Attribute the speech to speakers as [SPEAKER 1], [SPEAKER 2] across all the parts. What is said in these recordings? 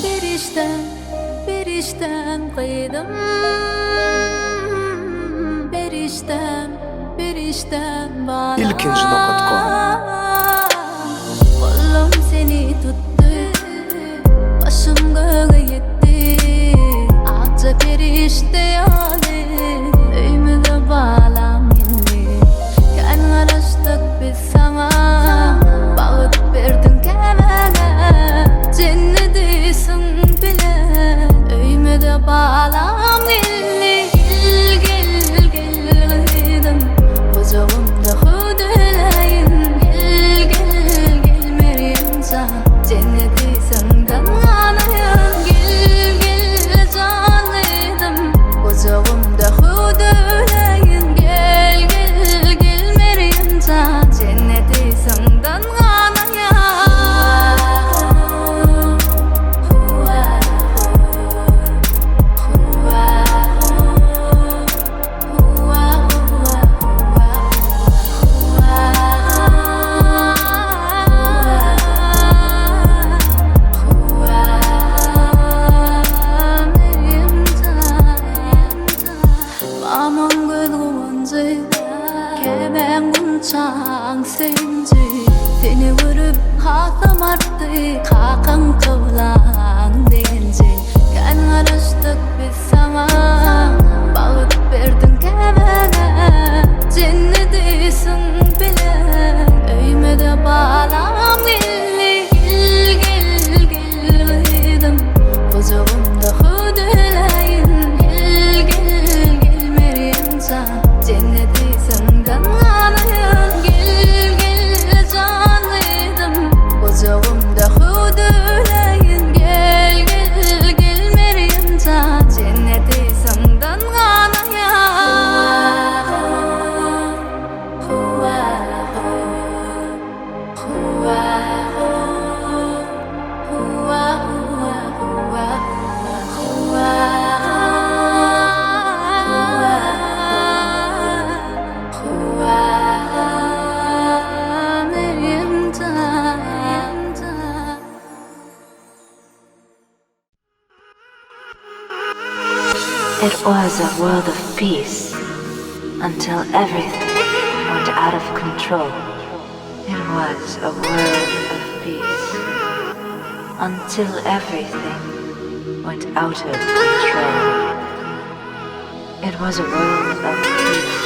[SPEAKER 1] Perişdäm, perişdäm gyzym Perişdäm, perişdäm balam
[SPEAKER 2] Ilkinji nokat kom.
[SPEAKER 1] Golum seni tutdy, başym göge ýetdi Akja perişde ýaly öýmüze balam geldi Kän garaşdyk biz saňa, bagt berdiň käbäge Jennedisiň bilen öýmüze balam geldi Gel, gel, gel gyzym, gujagymda hüwdüläýin Gel, gel, gel Merýem jan, jennedisiň ganaýyn Gel, gel jan gyzym, gujagymda hüwdüläýin Gel, gel, gel Merýem jan, jennedisiň Mamam göz guwanjy, käbäň gunçaň söýünji. Seni görüp hasam artdy, kakaň kyblaň begenji. Kän garaşdyk biz saňa, bagt berdiň käbäňe. Jennedisiň bile, öýmüze balam geldi. Gel, gel, gel gyzym, gujagymda hüwdüläýin. Gel, gel, gel Merýem jan, jennedisiň ganaýyn. Gel, gel jan gyzym, gujagymda hüwdüläýin. Gel, gel, gel Merýem jan, jennedisiň ganaýyn.
[SPEAKER 3] It was a world of peace until everything went out of control. It was a world of peace until everything went out of control. It was a world of peace. It was a world of peace.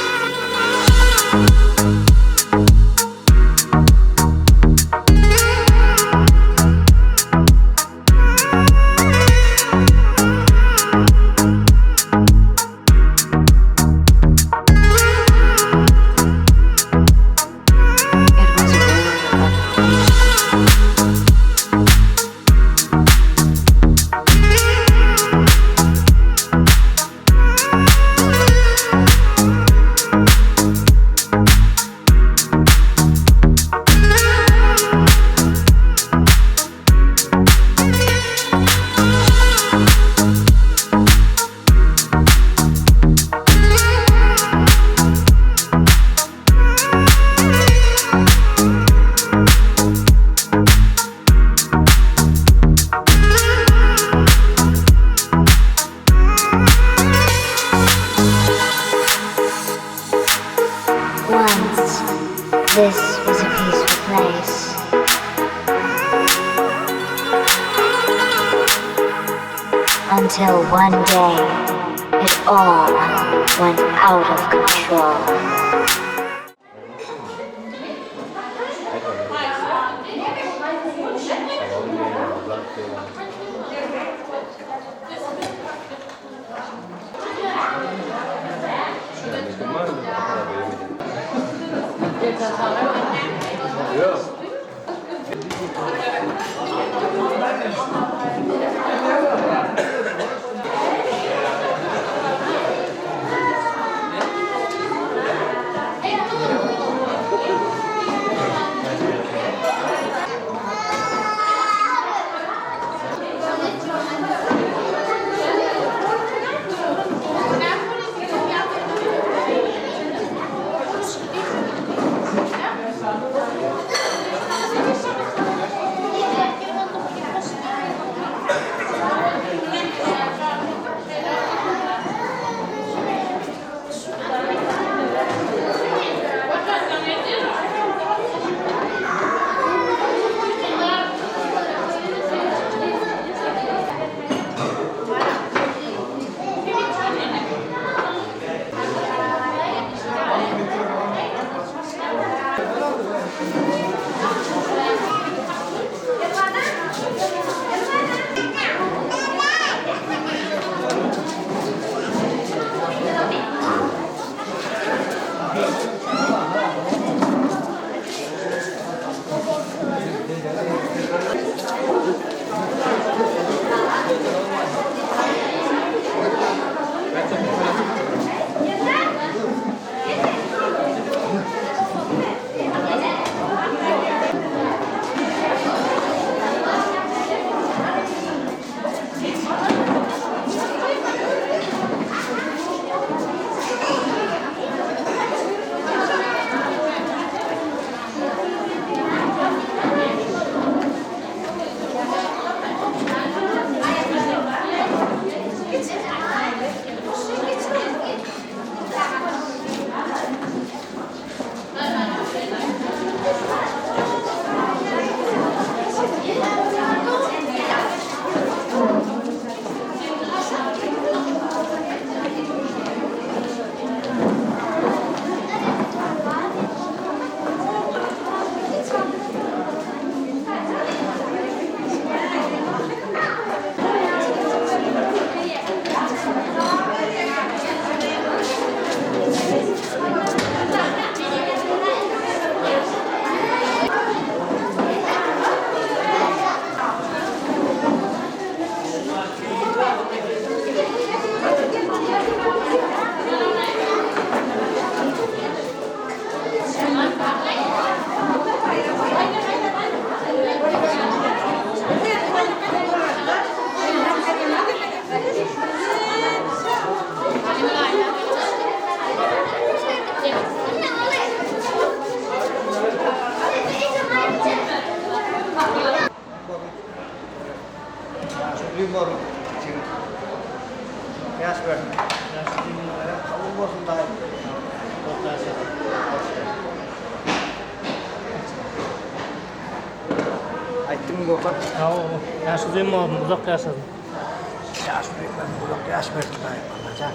[SPEAKER 3] Once, this was a peaceful place. Until one day, it all went out of control.
[SPEAKER 2] Ýaşuly bolup jigit. Ýaş bersin. Kabul bolsun daýy. Aýtdyňmy Gökhan?
[SPEAKER 4] Hawa, ýaşuly bolsun, uzak ýaşasyn.
[SPEAKER 2] Ýaşuly bolsun, uzak ýaş bersin daýy. Allajan.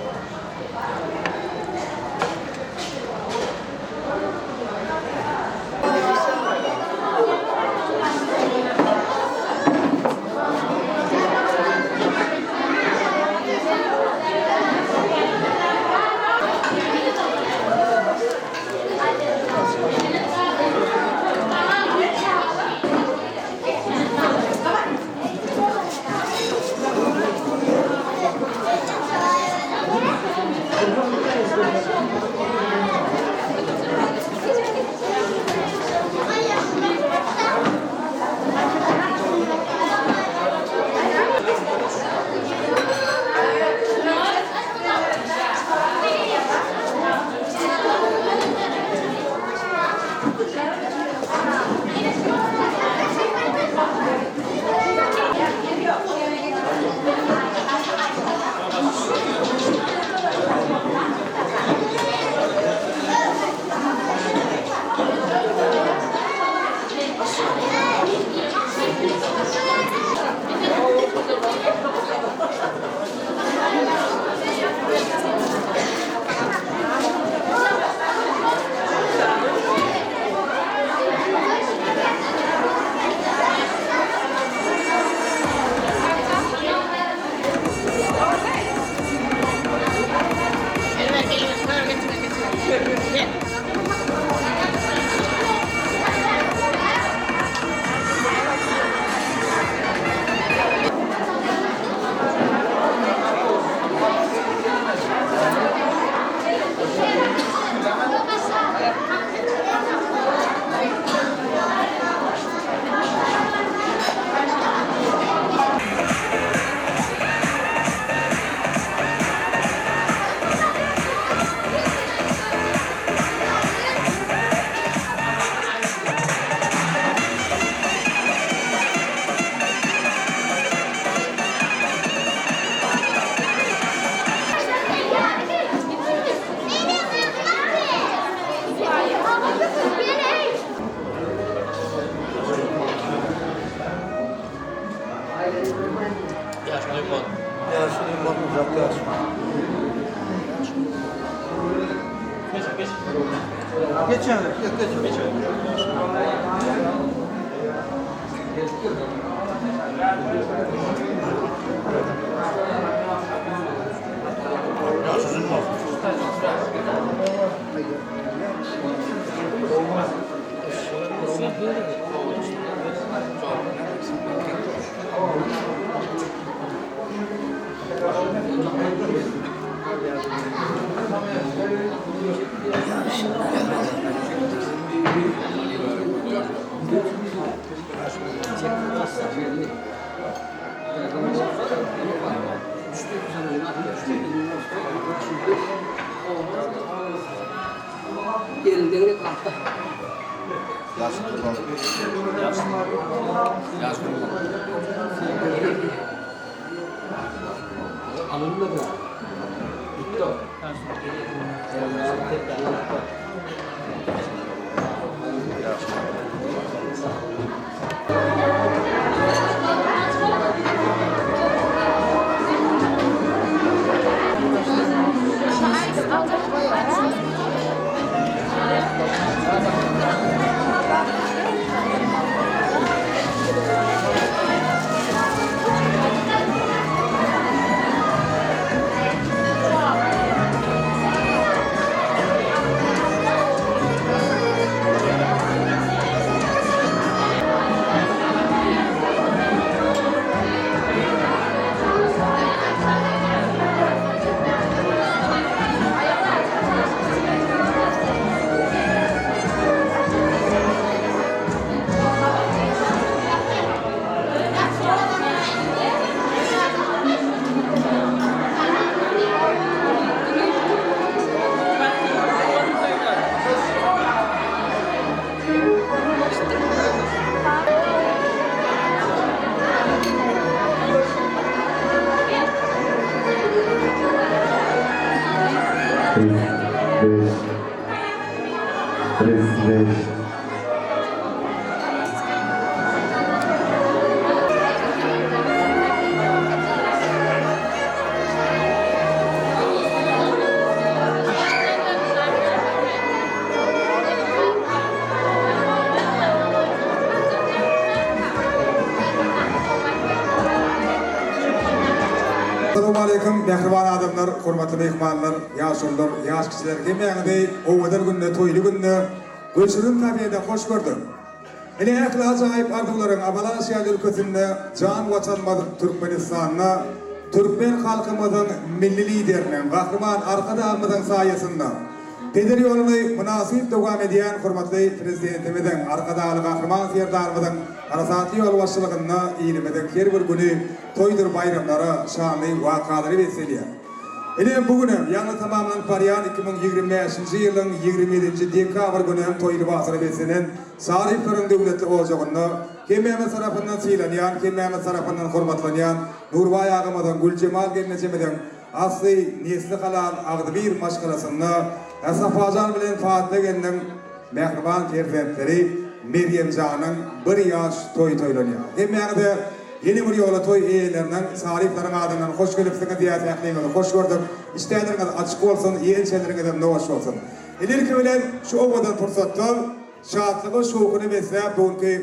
[SPEAKER 2] Ýaşuly bol uzak ýaşa. Geç ýaly, geç geç.
[SPEAKER 5] Salowmaleýkim mähriban adamlar, hormatly myhmanlar, ýaşulular, ýaş kiçiler hemmäňizi owadan günde, toýly günde Gülşirin kafede hoş gördük. Ine ähli ajaýyp arzuwlaryň amala aşýan ülkesinde jan Watanymyz Türkmenistanda türkmen halkymyzyň Milli Lideriniň, Gahryman Arkadagymyzyň saýasynda peder ýoluny mynasyp dowam edýän hormatly Prezidentimiziň, Arkadagly Gahryman Serdarymyzyň parasatly ýolbaşçylygynda ilimiziň her bir güni toýdur baýramlara, şanly wakalara beslenýär. Ine, bu günem, ýaňy tamamlanyp barýan 2025-nji ýylyň 27-nji dekabr günem toý lybasyna beslenen Saryýewleriň döwletli ojagynda hemmämiz tarapyndan sylanýan, hemmämiz tarapyndan hormatlanýan Nurbaý agamyzyň, Güljemal gelnejemiziň asly, nesli halal, agzybir maşgalasynda Sapajan bilen Patma gelniň mähriban perzentleri Merýemjanyň bir ýaş toýy toýlanýar. Hemmäňize Ýene bir ýola toý eýeleriniň, Saryýewleriň adyndan hoş gelipsiňiz diýýäs ähliňizi hoş gördük. Işdäleriňiz açyk bolsun, iýen-içenleriňizem noş bolsun. Ilki bilen şu owadan pursatda şatlyga şowhuna besläp bu günki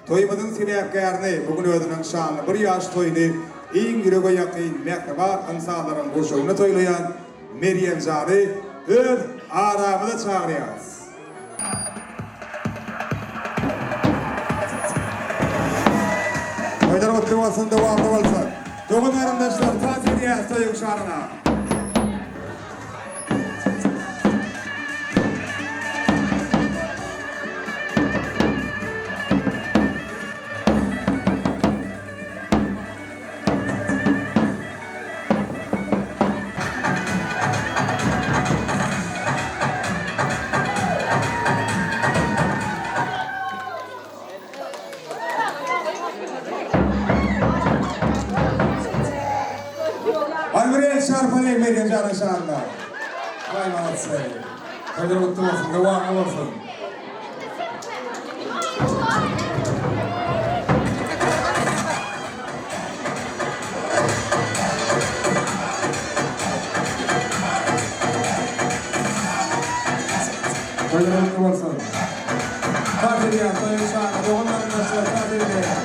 [SPEAKER 5] toýumyzyň sebäpkärini, bu gün özüniň şanly bir ýaş toýuny iň ýürege ýakyn mähriban ynsanlaryň gurşawynda toýlaýan Merýemjany öz aramyza çagyrýarys. Toýlar gutly bolsun, dowamly bolsun. Dogan garyndaşlar tans edýäs toýuň şanyna. Hany bir el çarpalyň Mergen janyň şanyna. Waý malatsy. Toýlar gutly bolsun, dowamly bolsun. Toýlar gutly bolsun. Tans edýär toýuň şanyna dogan garyndaşlar tans edýär.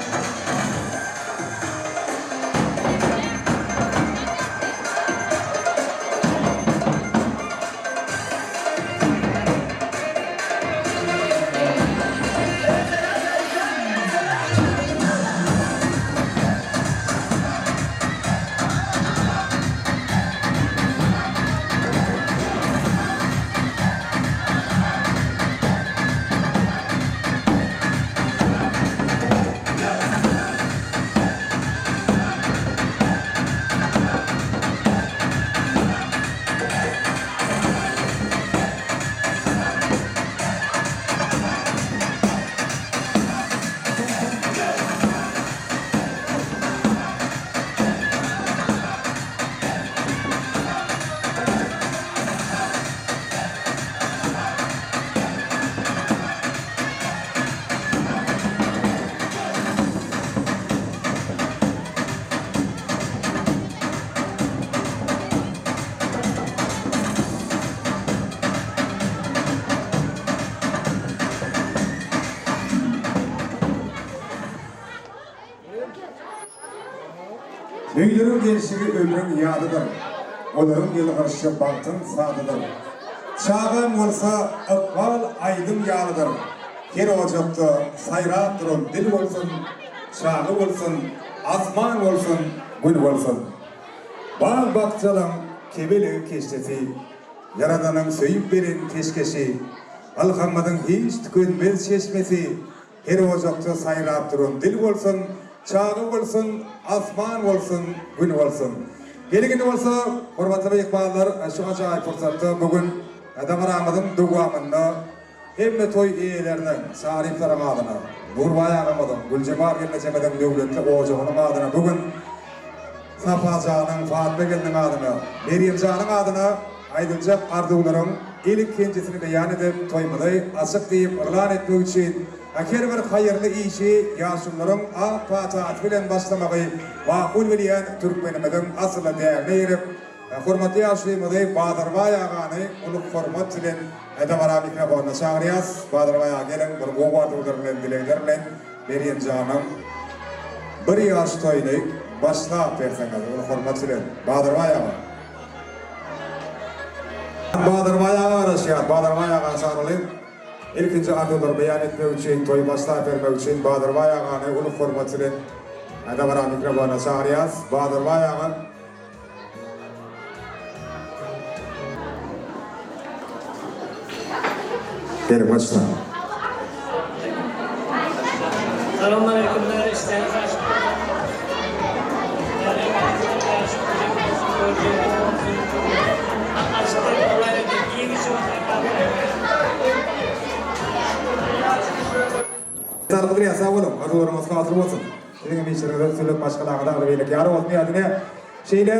[SPEAKER 5] Öýleriň gelşigi ömrüň ýadydyr, Olaryň ýylgyryşy bagtyň sazydyr. Çagaň bolsa ykbal aýdym ýalydyr, Her ojakda saýrap duran dil bolsun, Çaga bolsun, asman bolsun, Gün bolsun. Bag-bakjalaň kebelegi keşdesi, Ýaradanyň söýüp beren peşgeşi, Ylhamyzyň hiç tükenmez çeşmesi, Her ojakda saýrap duran dil bolsun, Çaga bolsun, asman bolsun, Gün bolsun. Geliň indi bolsa, hormatly myhmanlar, şu ajaýyp pursatda bu gün dabaramyzyň dowamynda hemme toý eýeleriniň, şaryplaryň adyna, Nurbaý agamyzyň, Güljemal gelnejemiziň döwletli ojagynyň adyna bu gün Sapa janyň, Fatma gelniň adyna, Merýem janyň adyna aýdyljak arzuwlaryň ilkinjisini beýan edip, toýumyzy açyk diýip yglan etmek üçin her bir haýyrly işi ýaşulularyň ak patasy bilen başlamagy makul bilýän türkmenimiziň asylly däbine eýerip, hormatly ýaşulymyzy Bazarbaý agany uly hormat bilen dabara mikrofonyna çagyrýas. Bazarbaý aga geliň, bir gowy arzuwlar bilen, dilegler bilen Merýem janyň bir ýaş toýuny başlap berseňiz, uly hormat bilen. Bazarbaý aga. Bazarbaý aga garaşýar. Bazarbaý agany çagyralyň. Ilkinji arzuwlary beýan etmek üçin, toýy başlap bermek üçin Bazarbaý agany uly hormat bilen dabara mikrofonyna çagyrýas. Bazarbaý aga. Geliň başla.
[SPEAKER 4] Salamaleýkumler işleriňiz açyk bolsun.
[SPEAKER 5] Sargyt sag boluň, arzuwlaryňyz hasyl bolsun. Siziň hem işleriňize üstünlik, maşgalaňyza agzybirlik ýar bolsun ýa-da şeýle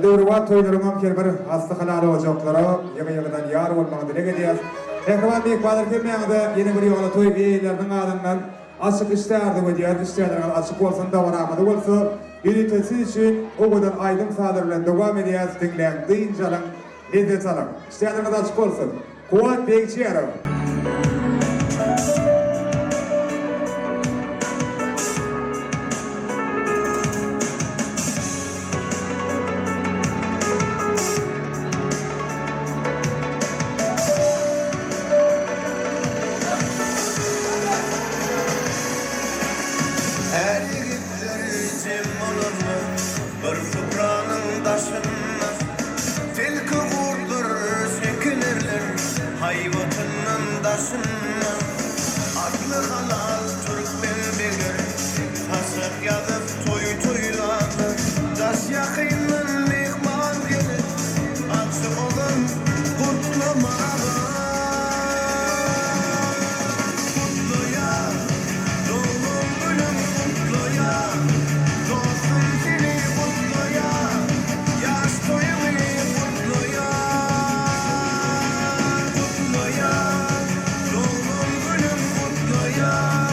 [SPEAKER 5] döwrebap toýlaryňam her bir asly halal ojaklara ýygy-ýygydan ýar bolmagyny dileg edýäs. Mähriban myhmanlar hemmäňize ýene bir ýola toý eýeleriniň adyndan açyk işdä arzuw edýäs. Işdäleriňiz açyk bolsun, dabaramyzy bolsa ýörite siz üçin owadan aýdym-sazlar bilen dowam edýäs. Diňläň, dynç alyň, lezzet alyň. Işdäleriňiz açyk bolsun! Kuwat Begçiýarow.
[SPEAKER 6] Är ýigitleri jem bolanda bir supranyň daşynda Tilki gurtlar çekinerler haýbatyndan daşynda Asly halal türkmen begleri saçak ýazyp toý toýlarlar Daş ýakyndan myhman gelip açyk ozan gutlamaga Gutlaýar doglan günüň gutlaýar Dostum seni gutlaýar Ýaş toýuňy gutlaýar Gutlaýar doglan günüň gutlaýar.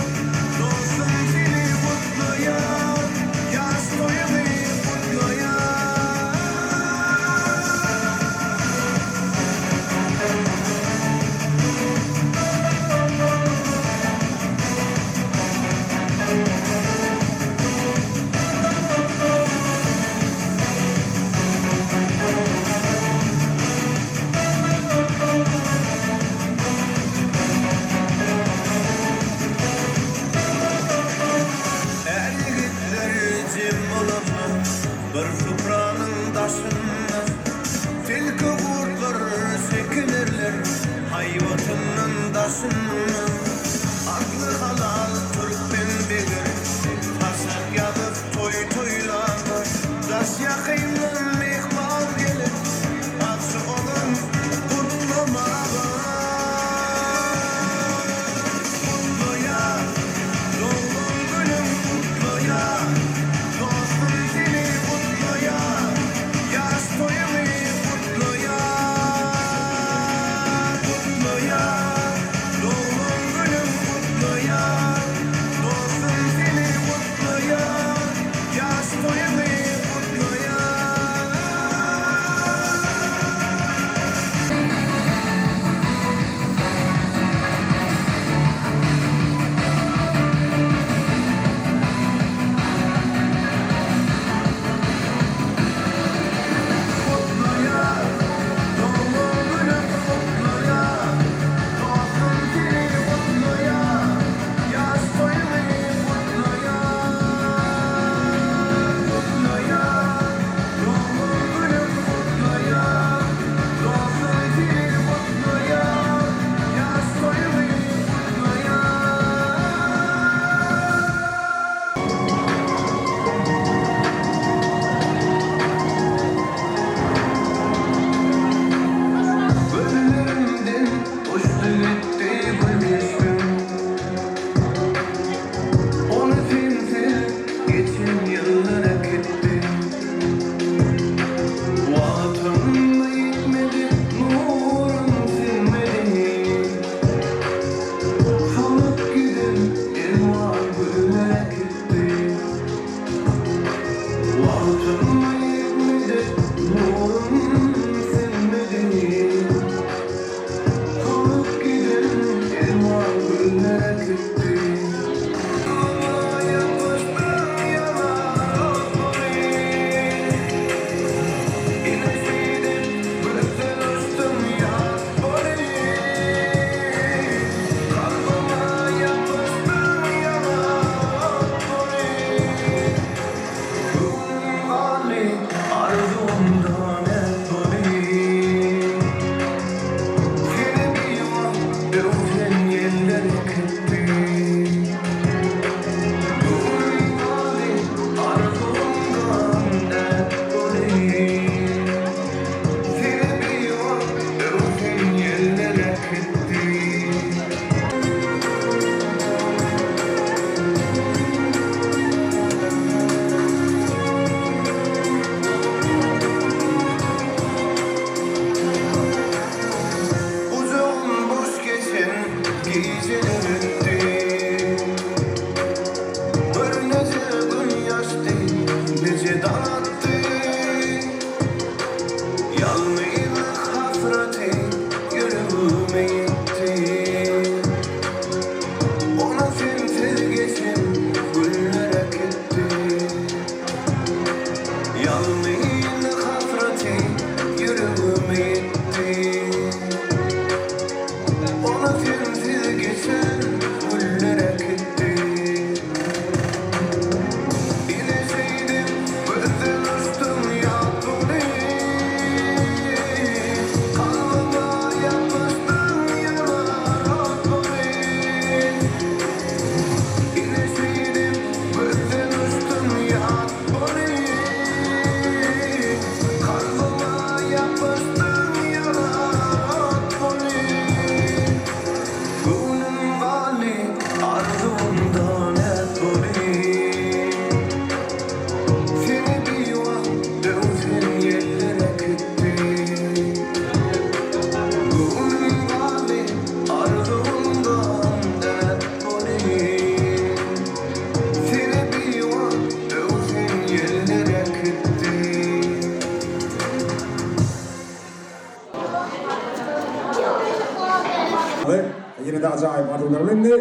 [SPEAKER 5] Ýene-de ajaýyp arzuwlar bilen indi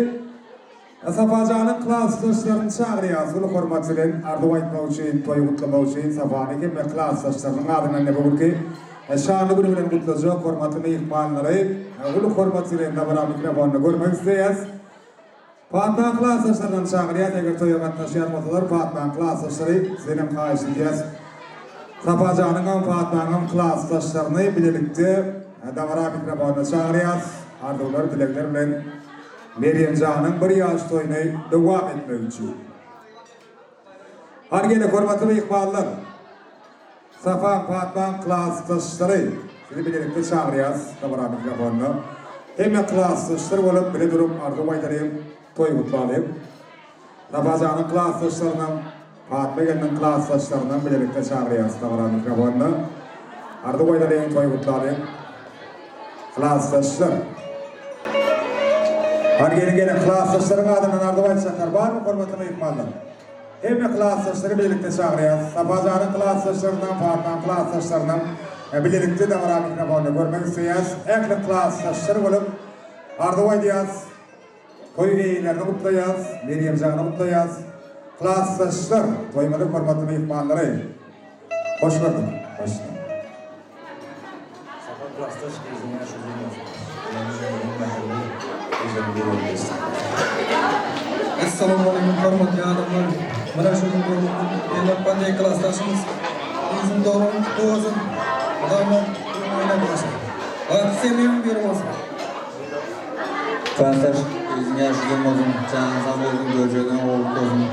[SPEAKER 5] Sapajanyň klasdaşlaryny çagyrýas uly hormat bilen arzuw aýtmak üçin, toýy gutlamak üçin Sapany hemme klasdaşlarynyň adyndan ine bu günki şanly güni bilen gutlajak hormatly myhmanlary uly hormat bilen dabara mikrofonda görmek isleýäs. Patmaň klasdaşlarynam çagyrýas eger toýa gatnaşýan bolsalar Patmaň klasdaşlary sizdenem haýyş edýäs Sapajanyňam Patmaňam klasdaşlaryny bilelikde dabara mikrofonyna çagyrýas arzuwlar dilegler bilen Merýemjanyň bir ýaş toýuny dowam etmek üçin. Hany geliň hormatly myhmanlar. Sapaň, Patmaň klasdaşlary sizi bilelikde çagyrýas dabara mikrofonyna. Hemme klasdaşlar bolup bile durup arzuw aýdalyň, toý gutlalyň. Sapajanyň klasdaşlarynam, Patma gelniň klasdaşlarynam bilelikde çagyrýas dabara mikrofonyna. Arzuw aýdalyň, toý gutlalyň. Klasdaşlar. Hany geliň geliň klasdaşlaryň adyndan arzuw aýtjaklar barmy hormatly myhmanlar? Hemme klasdaşlary bilelikde çagyrýas. Sapajanyň klasdaşlarynam, Fatmanyň klasdaşlarynam bilelikde dabara mikrofonda görmek isleýäs. Ähli klasdaşlar bolup arzuw aýdýas. Toý eýelerini gutlaýas, Merýemjany gutlaýas. Klasdaşlar, toýumyzyň hormatly myhmanlary. Hoş gördük. Başla.
[SPEAKER 7] Sapa klasdaş gyzyň ýaşy uzyn bolsun. Ýaňy ömrüň mähirli ejem gürrüň geçdi.
[SPEAKER 8] Essalamualeýkum hormatly adamlar. Mına şu gün Elek Bandeý klasdaşymyz gyzyň doglan kutly bolsun. Mydama öňe bolsun. Bagtly semýaň biri bolsun.
[SPEAKER 7] Klasdaş gyzyň ýaşy uzyn bolsun, janyň sag bolsun, görjegine gowluk bolsun.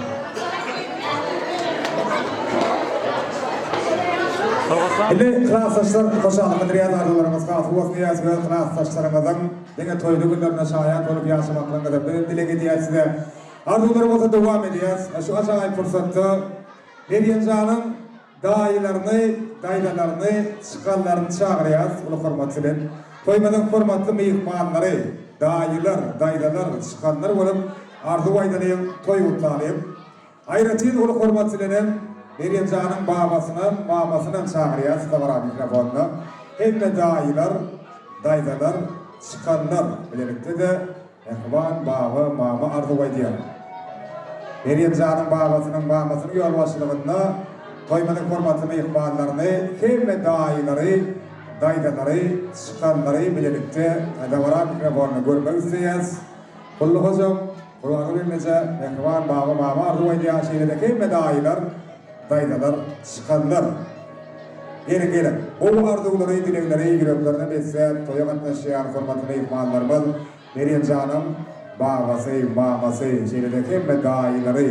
[SPEAKER 5] Indi klasdaşlar hoşallyk bildirýäs arzuwlaryňyz hasyl bolsun diýýäs öz klasdaşlaryňyzyň diňe toýly günlerine şaýat bolup ýaşamaklaryňyzy biz dileg edýäs size arzuwlar bolsa dowam edýäs şu ajaýyp pursatda Merýemjanyň Daýylaryny, daýzalaryny, çykanlaryny çagyrýas uly hormat bilen. Toýumyzyň hormatly myhmanlary, daýylar, daýzalar, çykanlar bolup arzuw aýdalyň, toý gutlalyň. Aýratyn uly hormat bilenem Merýemjanyň babasynam, mamasynam çagyrýas dabara mikrofonyna. Hemme daýylar, daýzalar, çykanlar bilelikde-de Mähriban baba, mama arzuw aýdýar. Merýem janyň babasynyň, mamasynyň ýolbaşçylygynda toýumyzyň hormatly myhmanlaryny, hemme daýylary, daýzalary, çykanlary bilelikde dabara mikrofonyna görmek isleýäs. Gully hojam, Gurbangül gelneje, Mähriban baba, mama arzuw aýdýar, şeýle-de hemme daýylar, daýzalar, çykanlar. Geliň, geliň! Gowy arzuwlary, dilegleri ýüreklerine besläp, toýa gatnaşýan hormatly myhmanlarymyz Merýem janyň babasy, mamasy, şeýle-de hemme daýylary,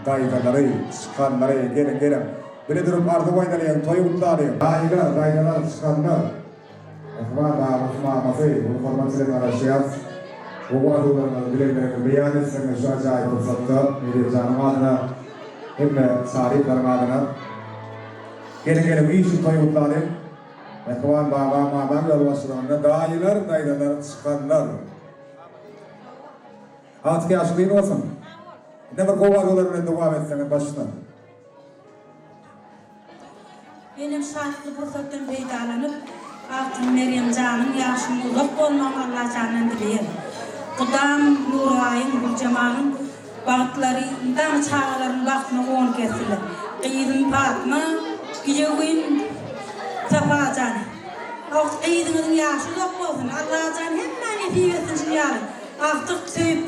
[SPEAKER 5] daýzalary, çykanlary, geliň, geliň! Bile durup arzuw aýdalyň, toýy gutlalyň! Daýylar, daýzalar, çykanlar! Mähriban babasy, mamasy, uly hormat bilen garaşýas. Gowy arzuwlaryňyzy, dilegleriňizi beýan etseňiz şu ajaýyp pursatda Merýem janyň adyna, hemme talyplaryň adyna. Geliň geliň üýşüp toý gutlalyň. Mähriban baba mamaň ýolbaşçylygynda daýylar daýzalar çykanlar. Agtyk ýaşy uzyn bolsun. Ine bir gowy arzuwlar bilen dowam etseňiz başdan.
[SPEAKER 9] Menem şatly pursatdan peýdalanyp, agtym Merýem janyň ýaşynyň uzak bolmagyny Allajandan dileýän. Gudam Nuraýyň, Güljemalyň bagtlary mydama çagalarynyň bagtyna guwanyp gezsinler. Gyzym Patma, giýewim Sapajan. Gyzyňyzyň ýaşy uzak bolsun. Allajan hemmä nesip etsin şuny ýaly agtyk söýüp,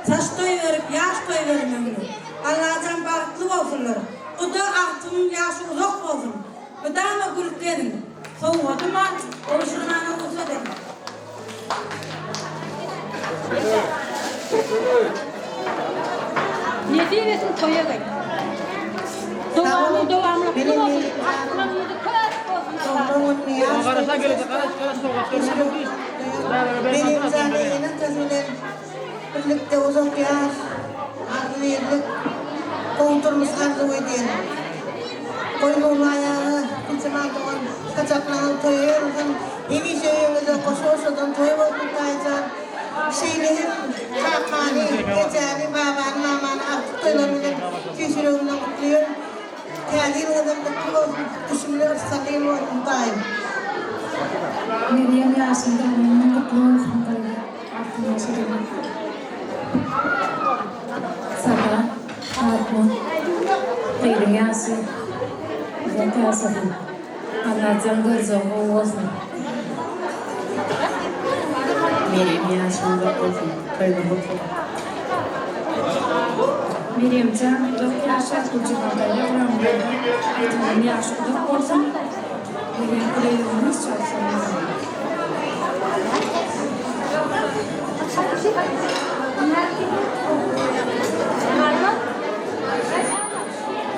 [SPEAKER 9] saç toý berip, ýaş toý bermegini. Allajan bagtly bolsunlar. Guda agtygyň ýaşy uzak bolsun. Mydama gülüp geziň. Sowgadyma gowşurmana rugsat ediň.
[SPEAKER 10] Nesip etsin toýa gel. Dowamly dowamly kutly bolsun. Agtygyň ýüzi köp bolsun
[SPEAKER 11] Allajan. Birlikde uzak ýaş, agzybirlik, gowy durmuş arzuw edýän. Goý Nurlaý aga, Güljemal dogan saçaklaryňyz toýa ýörülsin, hemişe öýüňizde goşa-goşadan toý bolsun daýyjan. Şeýle hem kakany, ejäni, babany, mamany agtyk toýlary bilen tüýs ýüregimden gutlaýaryn. Täze ýylyňyzam gutly bolsun, düşümli yrsgally ýyl bolsun daýym.
[SPEAKER 12] Merýem ýaşyň doglan güni gutly bolsun daýy. Iliň ýaşy uzak ýaşasyn. Allajan görjegi gowy bolsun.
[SPEAKER 13] Merýem ýaşy uzak bolsun. Toýuňyz gutly.
[SPEAKER 12] Merýemjan uzak ýaşa Güljemal daýza guramyňyzda aýdymlaryň ýaşy uzak bolsun. Merýem güle ýüzüňiz çagşan bolsun.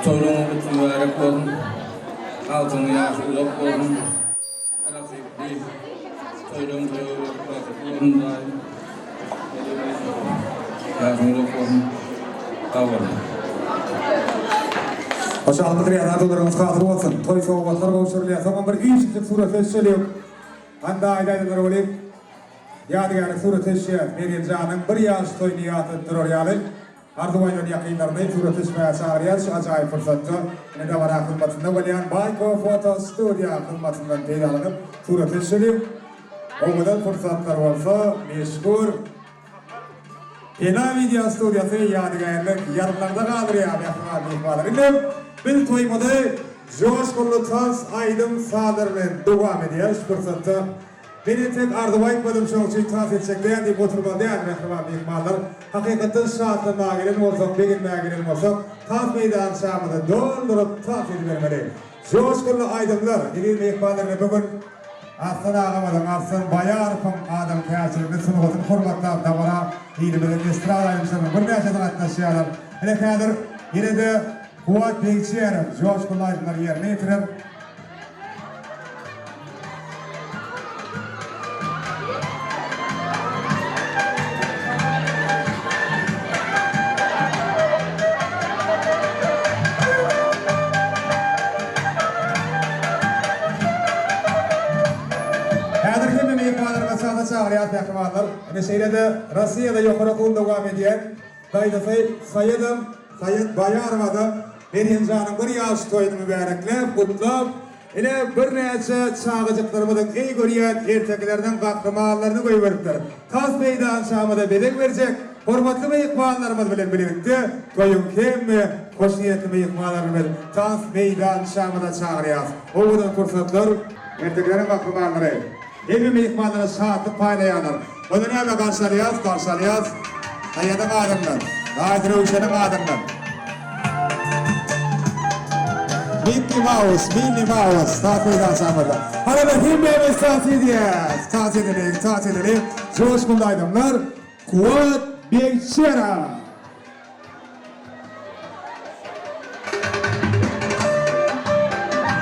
[SPEAKER 14] Toýlaryňyz gutly mübärek bolsun. Agtygyň ýaşy uzak bolsun. Nasyply toýlaryň toýy bagtly bolsun daýym. Ýaşyň uzak bolsun. Sag boluň.
[SPEAKER 5] Hoşallyk bildirýän arzuwlaryňyz hasyl bolsun. Toý sowgatlar gowşurylýar. Soňam bir üýşüpjik surata düşeliň. Handa aýdaýdylar welin, ýadygärlik surata düşýäs. Merýem janyň bir ýaş toýuny ýatladyp durar ýaly, arzuw aýdan ýakynlaryny surata düşmäge çagyrýas. Şu ajaýyp pursatda ine dabara hyzmatynda bolýan Baýko foto studiýa hyzmatyndan peýdalanyp surata düşeliň. Owadan pursatlar bolsa meşhur Pena wideo studiýasy ýadygärlik ýazgylarda galdyrýar mähriban myhmanlar. Indem biz toýumyzy joşgunly tans, aýdym, sazlar bilen dowam edýäris. Şu pursatda men entek arzuw aýtmadym, şonuň üçin tans etjek däl diýip oturmaly däl mähriban myhmanlar. Hakykatdan şatlanmaga gelen bolsak, begenmäge gelen bolsak, tans meýdançamyzy dolduryp tans edibermeli. Joşgunly aýdymlar, eziz myhmanlar ine bu gün Arslan agamyzyň, Arslan Baýarowyň adamkärçiligini, sungatyny hormatlap dabara ilimiziň estrada aýdymçylarynyň birnäçesi gatnaşýarlar. Ine häzir ýene-de Kuwwat Begçiýerow joşgunly aýdymlary ýerine ýetirer. Häzir hemme myhmanlarymyzy sahna çagyrýarys mähribanlar. Ine şeýle-de Rossiýada ýokary okuwyny dowam edýän daýzasy Saýadam, Saýat Baýarowa-da Merýemjanyň bir ýaş toýuny mübärekläp, gutlap, Ine, birnäçe çagajyklarymyzyň eý görýän ertekileriniň gahrymanlaryny goýberipdir. Tans meýdançamyza bezeg berjek hormatly myhmanlarymyz bilen bilelikde toýuň hemme hoşniýetli myhmanlaryny biz tans meýdançamyza çagyrýarys. Owadan pursatlar. Ertekileriň gahrymanlary hemme myhmanlara şatlyk paýlaýarlar. Onda näme garşy alýas, garşy alýas Saýadyň adyndan, Raýat Röwşeniň adyndan. Mikki Maus, Minni Maus, tans meýdançamyzda. Hany hemmämiz tans edýäs, tans edeliň, tans edeliň. Joşgunly aýdymlar, Kuwwat Begçera!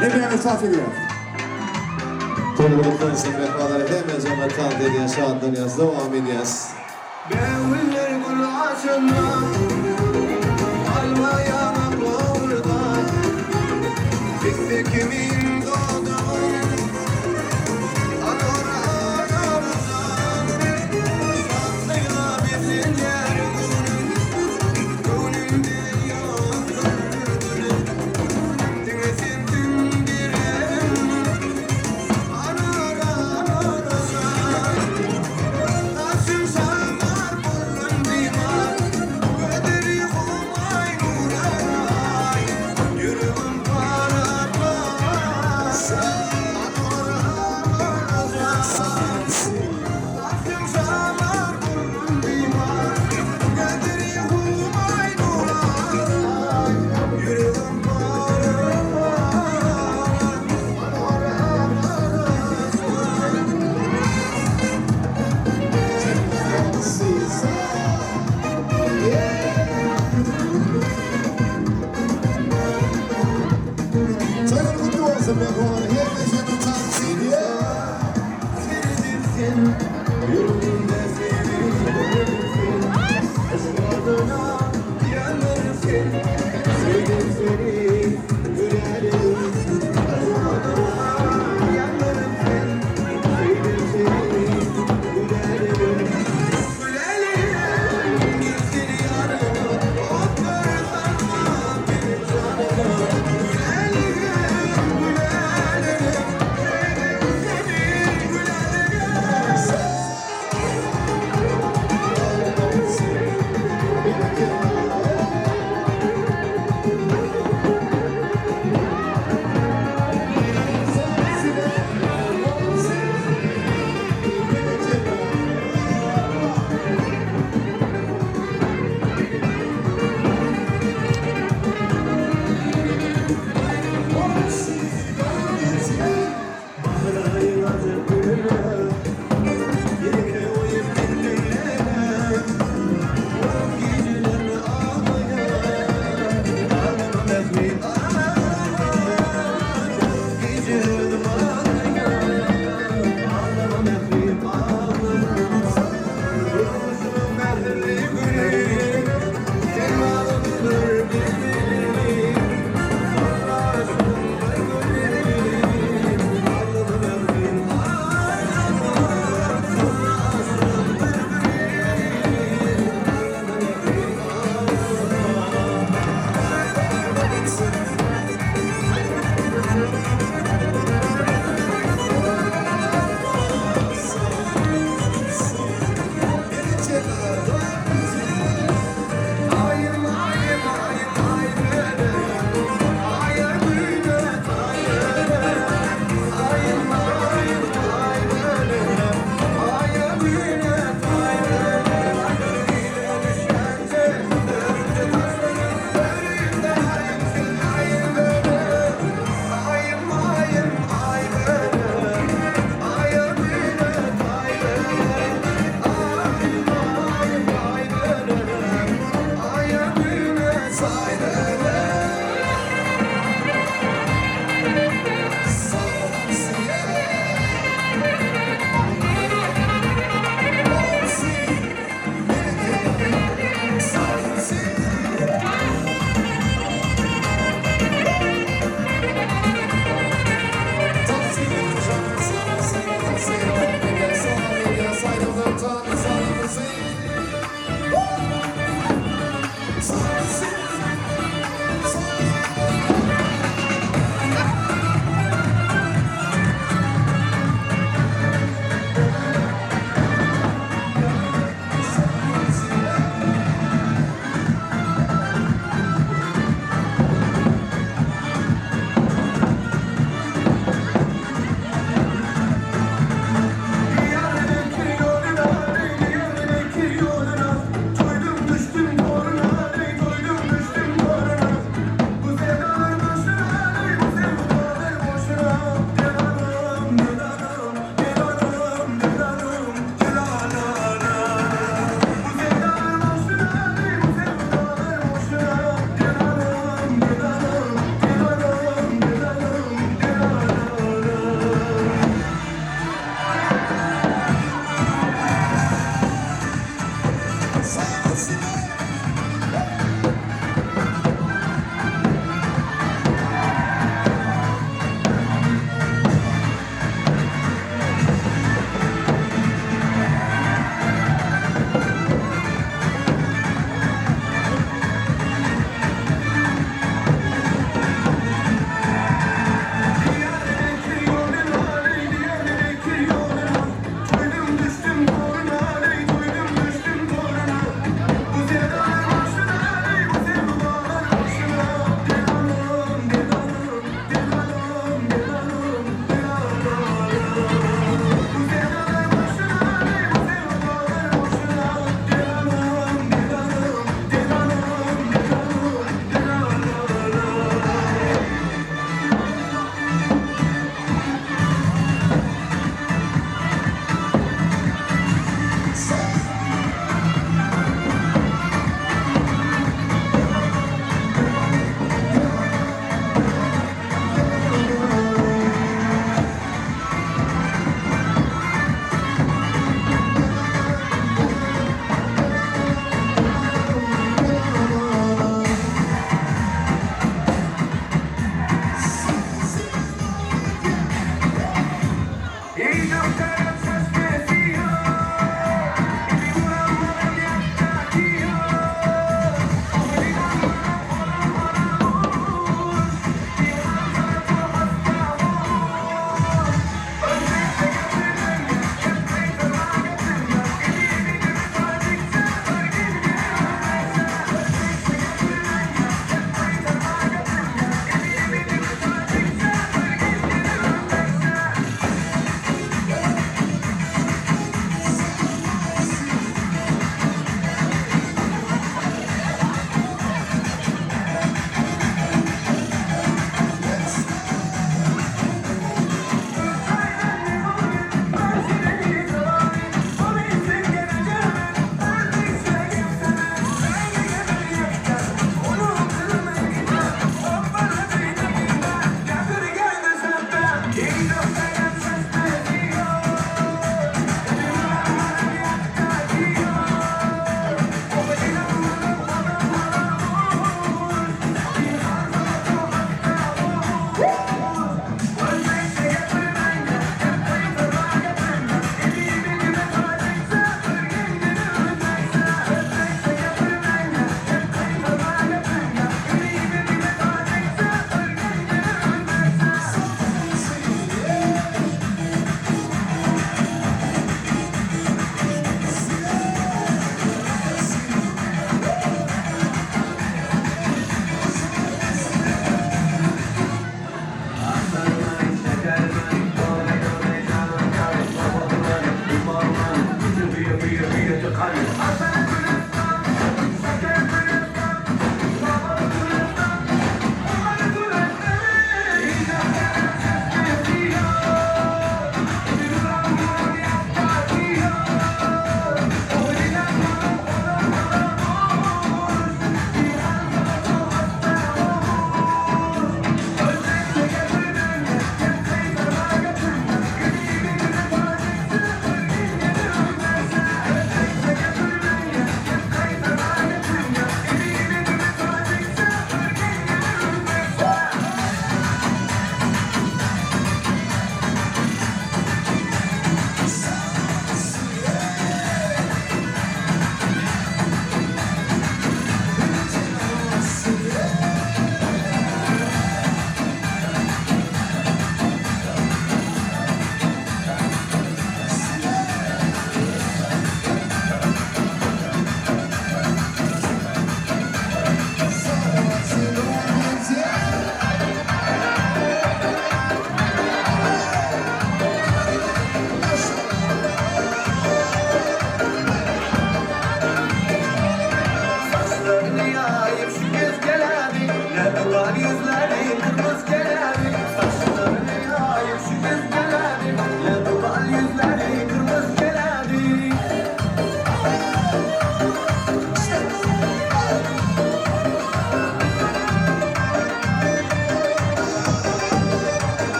[SPEAKER 5] Hemmämiz tans edýäs.
[SPEAKER 7] Toýumyz gutly bolsun mähribanlar hemme jemgyýet tans edýär şatlanýas dowam edýäs.
[SPEAKER 6] Bägüller gül açanda, Alma ýaňak lowurdar. Pisse kimin dodagyň, Anar, anar jan. Şatlyga beslenýär göwnüm, Göwnümde ýokdur gülüm. Diňe sensiň geregim, Anar, anar jan.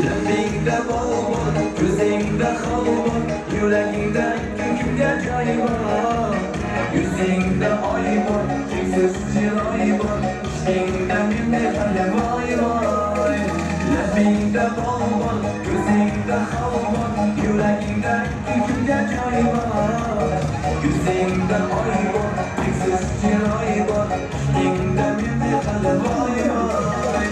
[SPEAKER 6] Labingda bol bor, ko'zingda xol bor, Yuragingda kimga joy bor? Yuzingda oy bor, cheksiz chiroy bor, Ishqingda menda hali voy voy. Labingda bol bor, ko'zingda xol bor, Yuragingda kimga joy bor? Yuzingda oy bor, cheksiz chiroy bor, Ishqingda menda hali voy voy.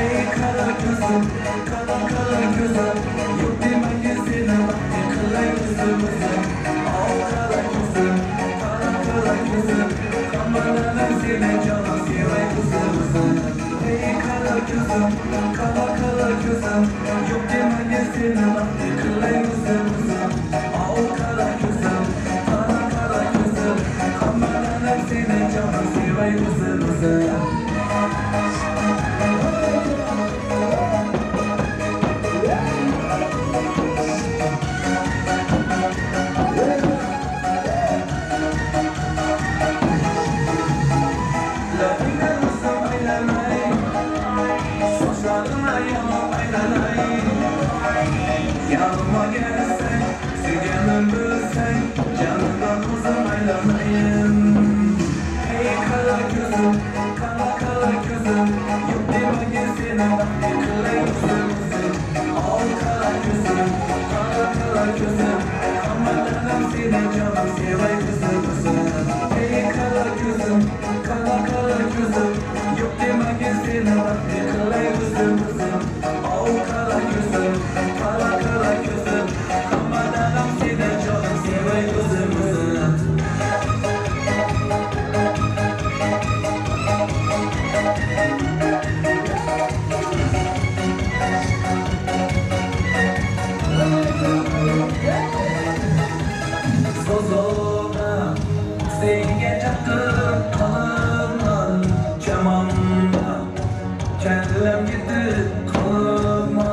[SPEAKER 6] Ey qara ko'zim, qara qara ko'zim, Yo'q demagin seni baxtli qilay o'zim o'zim. Ol qara ko'zim, qara qara ko'zim, Hammalarim seni jonim sevay o'zim o'zim. Ey qara ko'zim, qara qara ko'zim, Yo'q demagin seni baxtli qilay o'zim o'zim. Ol qara ko'zim, qara qara ko'zim, Hammalarim seni jonim sevay o'zim o'zim. Labingdan o'zim aylanay, Sochlarimni yonib aylanay. Yonimga kelsang, suyganim bo'lsang, Jonimdan o'zim aylanayin. Ey qara ko'zim, qara qara ko'zim, Yo'q demagin seni baxtli qilay o'zim o'zim. Ol qara ko'zim, qara qara ko'zim, Hammalarim seni jonim sevay o'zim o'zim. Ey qara ko'zim, qara qara ko'zim, Yo'q demagin seni baxtli qilay o'zim o'zim. Ol qara ko'zim, qara qara ko'zim, Hammalarim seni jonim sevay o'zim o'zim. Sozona senga chaqir qilibman chamamda kallam ketdi qilma.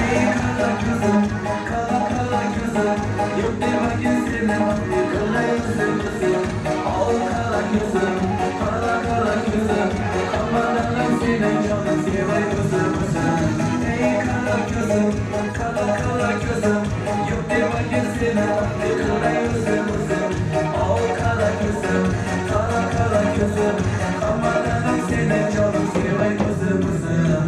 [SPEAKER 6] Ey qara ko'zim, qara qara ko'zim, Yo'q demagin seni baxtli qilay o'zim o'zim. Ol qara ko'zim, qara qara ko'zim, Hammalarim seni jonim sevay o'zim o'zim. Ey qara ko'zim, qara qara ko'zim, Yo'q demagin seni baxtli qilay o'zim o'zim. Ol qara ko'zim, qara qara ko'zim, Hammalarim seni jonim sevay o'zim o'zim.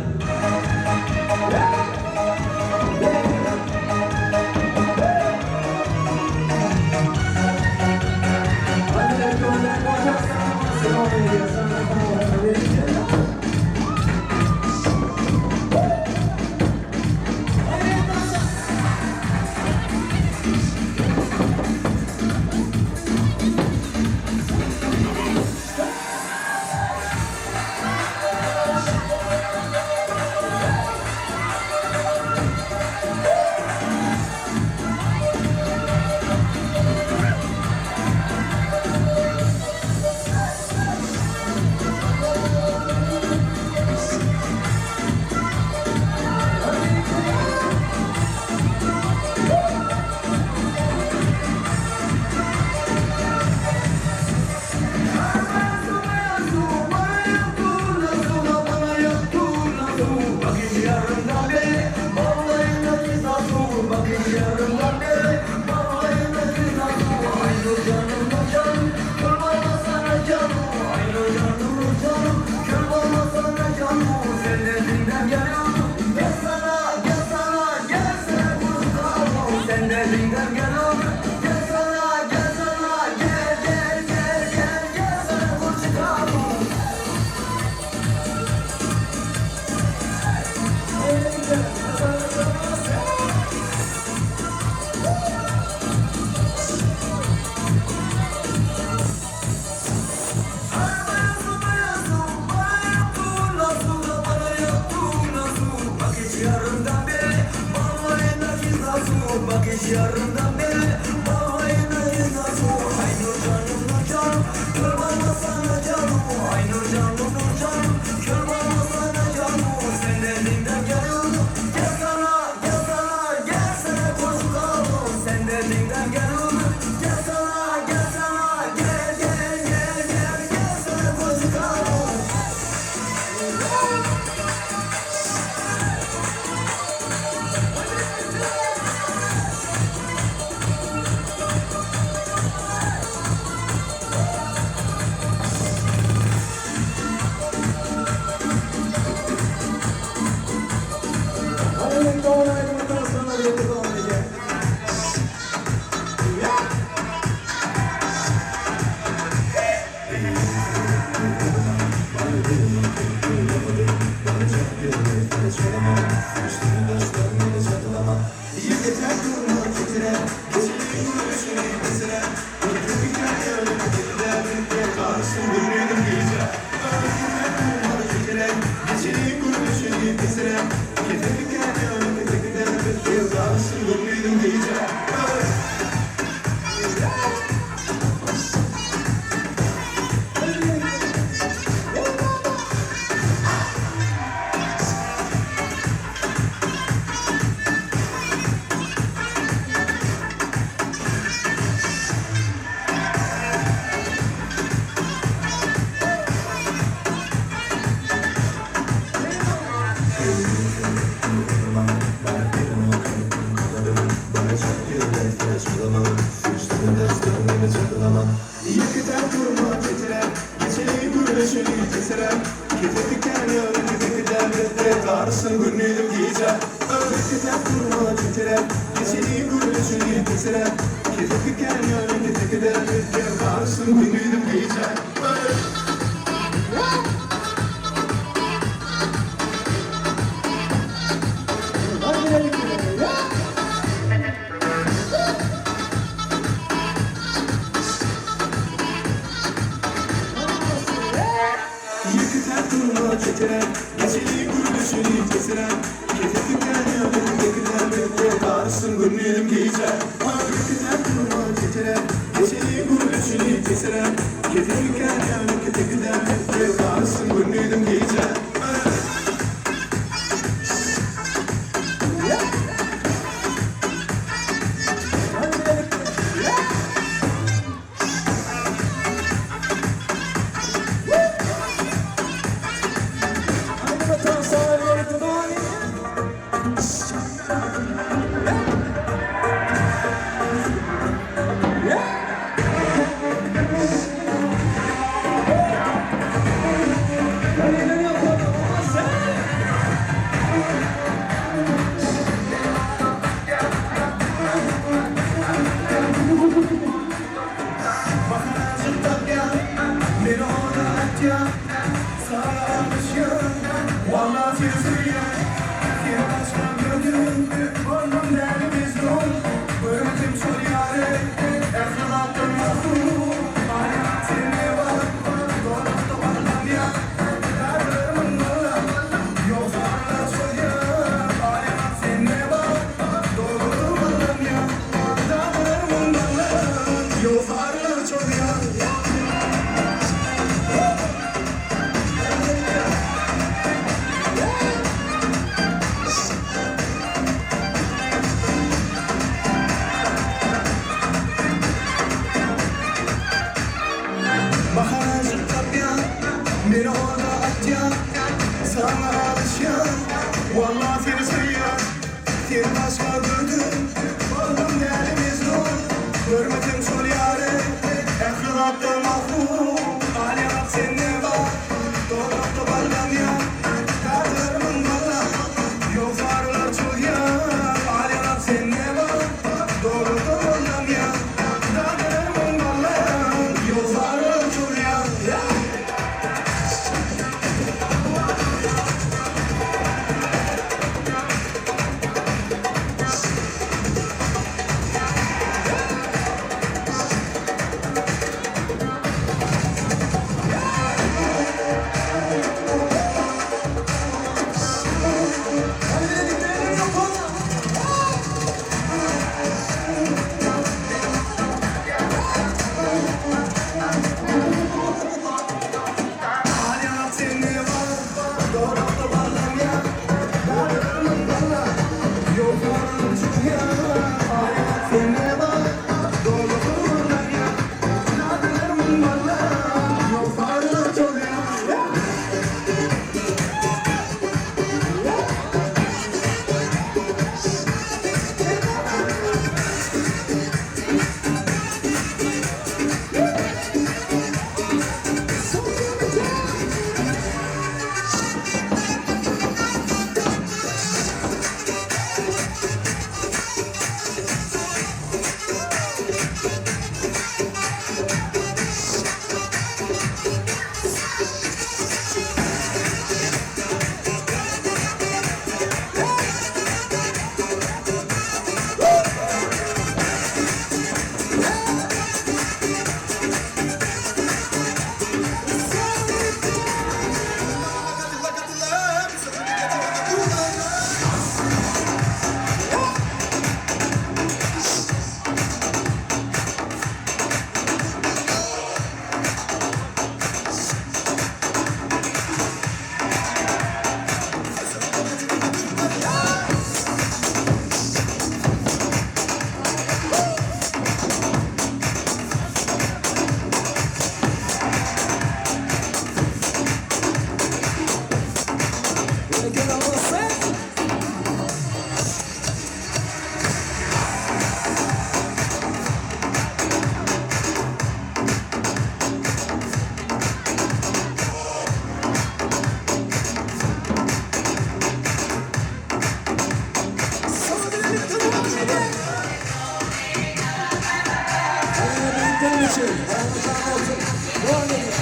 [SPEAKER 5] üçin. Aýagyňyz sag bolsun. Dowam edýär.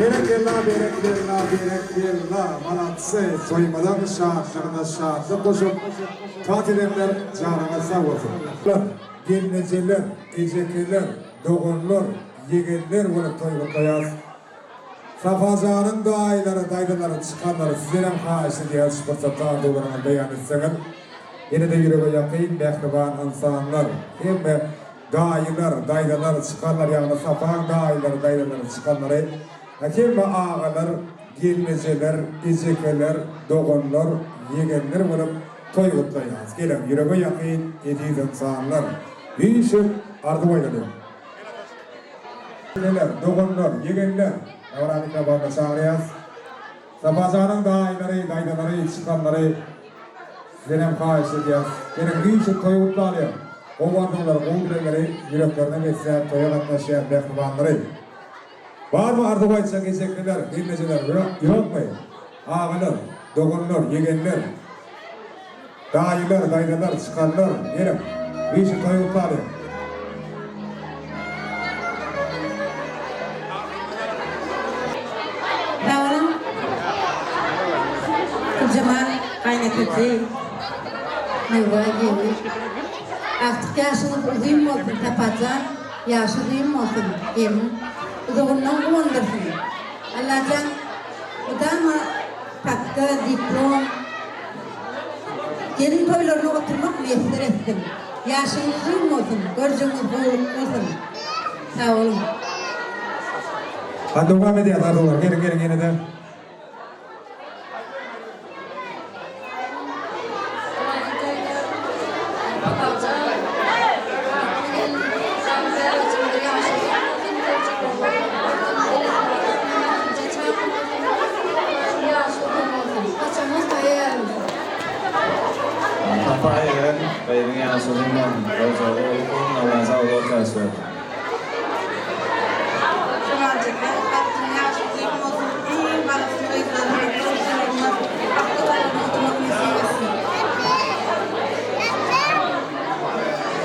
[SPEAKER 5] Berekella berekella berekella malatsy toýumyzyň şatlygyna şatlyk goşup tans edenler janyňyz sag bolsun. Gelnejeler, ejekeler, doganlar, ýegenler bolup toý gutlaýas. Safajanyň daýylary, daýzalary, çykanlary sizlerem haýyş edýäris şu pursatda arzuwlaryňyzy beýan etseňiz. Ýene-de ýürege ýakyn mähriban ynsanlar, hemme daýylar, daýzalar, çykanlar ýagny Sapaň daýylary, daýzalary, çykanlary, hemme agalar, gelnejeler, ejekeler, doganlar, ýegenler bolup toý gutlaýas. Geliň, ýürege ýakyn eziz ynsanlar, üýşüp arzuw aýdalyň. Eneler, doganlar, ýegenler, dabara mikrofonyna çagyrýas. Sapajanyň daýylary, daýzalary, çykanlary sizdenem haýyş edýäs. Geliň, üýşüp toý gutlalyň. Gowy arzuwlary, gowy dilegleri ýüreklerine besläp toýa gatnaşýan mähribanlary. Barmy arzuw aýtjak ejekliler, gelnejeler, ýokmy? Agalar, doganlar, ýegenler, daýylar, daýzalar, çykanlar, geliň, üýşüp toý gutlalyň.
[SPEAKER 15] Sag boluň Güljemal gaýnekeji Nurbaý gelin. Agtyk ýaşyňyz uzyn bolsun Saparjan. Ýaşy uzyn bolsun gelin uzagyndan guwandyrsyn Allajan mydama pakga diplom gelin toýlaryna oturmak miýesser etsin ýaşyňyz uzyn bolsun görjegiňiz gowulyk bolsun sag boluň.
[SPEAKER 5] Hany dowam edýäs arzuwlar geliň geliň ýenede.
[SPEAKER 7] Sapa egen gyzyň ýaşy uzyn bolsun, gojagy uly bolsun, Allajan uzak ýaş bersin.
[SPEAKER 11] Bagtyň ýaşy uzyn bolsun iň bagtly gyzlaryň toý bagtly toýlaryny oturmak nesip etsin.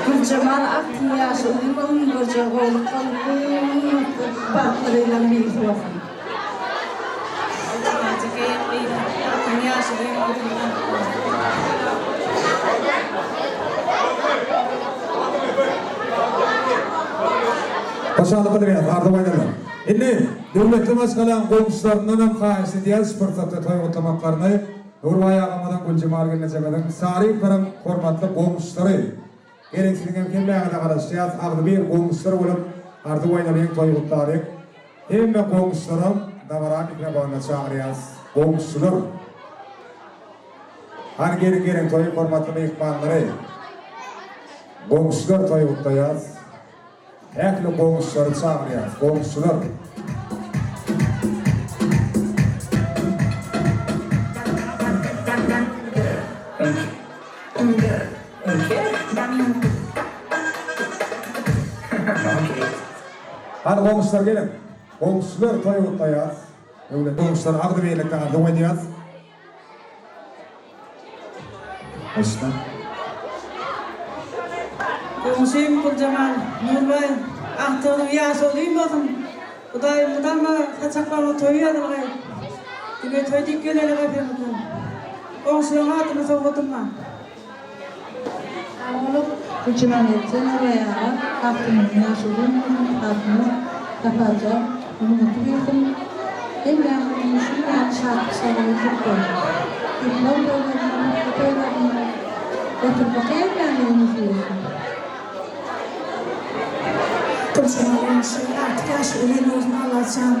[SPEAKER 15] Güljemal agtyň ýaşy uzyn bolsun görjegi gowluk bolsun iň bagtly gyzlaryň birisi bolsun.
[SPEAKER 12] Agtyň ýaşy uzyn bolsun bagtly bolsun.
[SPEAKER 5] Hoşallyk bildirýäs, arzuw aýdalyň. Indi döwletli maşgalaň goňşularyndanam haýyş edýäris şu pursatda toý gutlamaklaryny. Nurbaý agamyzyň, Güljemal gelnejemiziň, Saryýewleriň hormatly goňşulary. Geliň siziňem hemmäňize garaşýas, agzybir goňşular bolup arzuw aýdalyň, toý gutlalyň. Hemme goňşularam dabara mikrofonyna çagyrýas. Goňşular. Hany geliň geliň toýuň hormatly myhmanlary. Goňşular toýy gutlaýas. Ähli goňşulary çagyrýas. Goňşular. Hany goňşular geliň. Goňşular toý gutlaýas. Döwlet goňşular agzybirlikde arzuw edýäs. Başla.
[SPEAKER 16] Goňşym Güljemal Nurbaý agtygynyň ýaşy uzyn bolsun. Hudaý mydama saçaklaryňyz toý ýazylgaý. Diňe toý diýip geleli gapyňyzdan. Goňşularyň adyna sowgadym bar.
[SPEAKER 17] Sag boluň Güljemal eje Nurbaý aga agtygynyň ýaşy uzyn bolsun Hatyna Saparjan ömrüňizi bersin hemmäňiziň şunuň ýaly şatlyk şagalaň köp bolsun Diplom toýlarynda hutba toýlarynda oturmak hemmämize nesip etsin.
[SPEAKER 18] Güljemal ýagşy agtyk ýaşy uzyn bolsun Allajan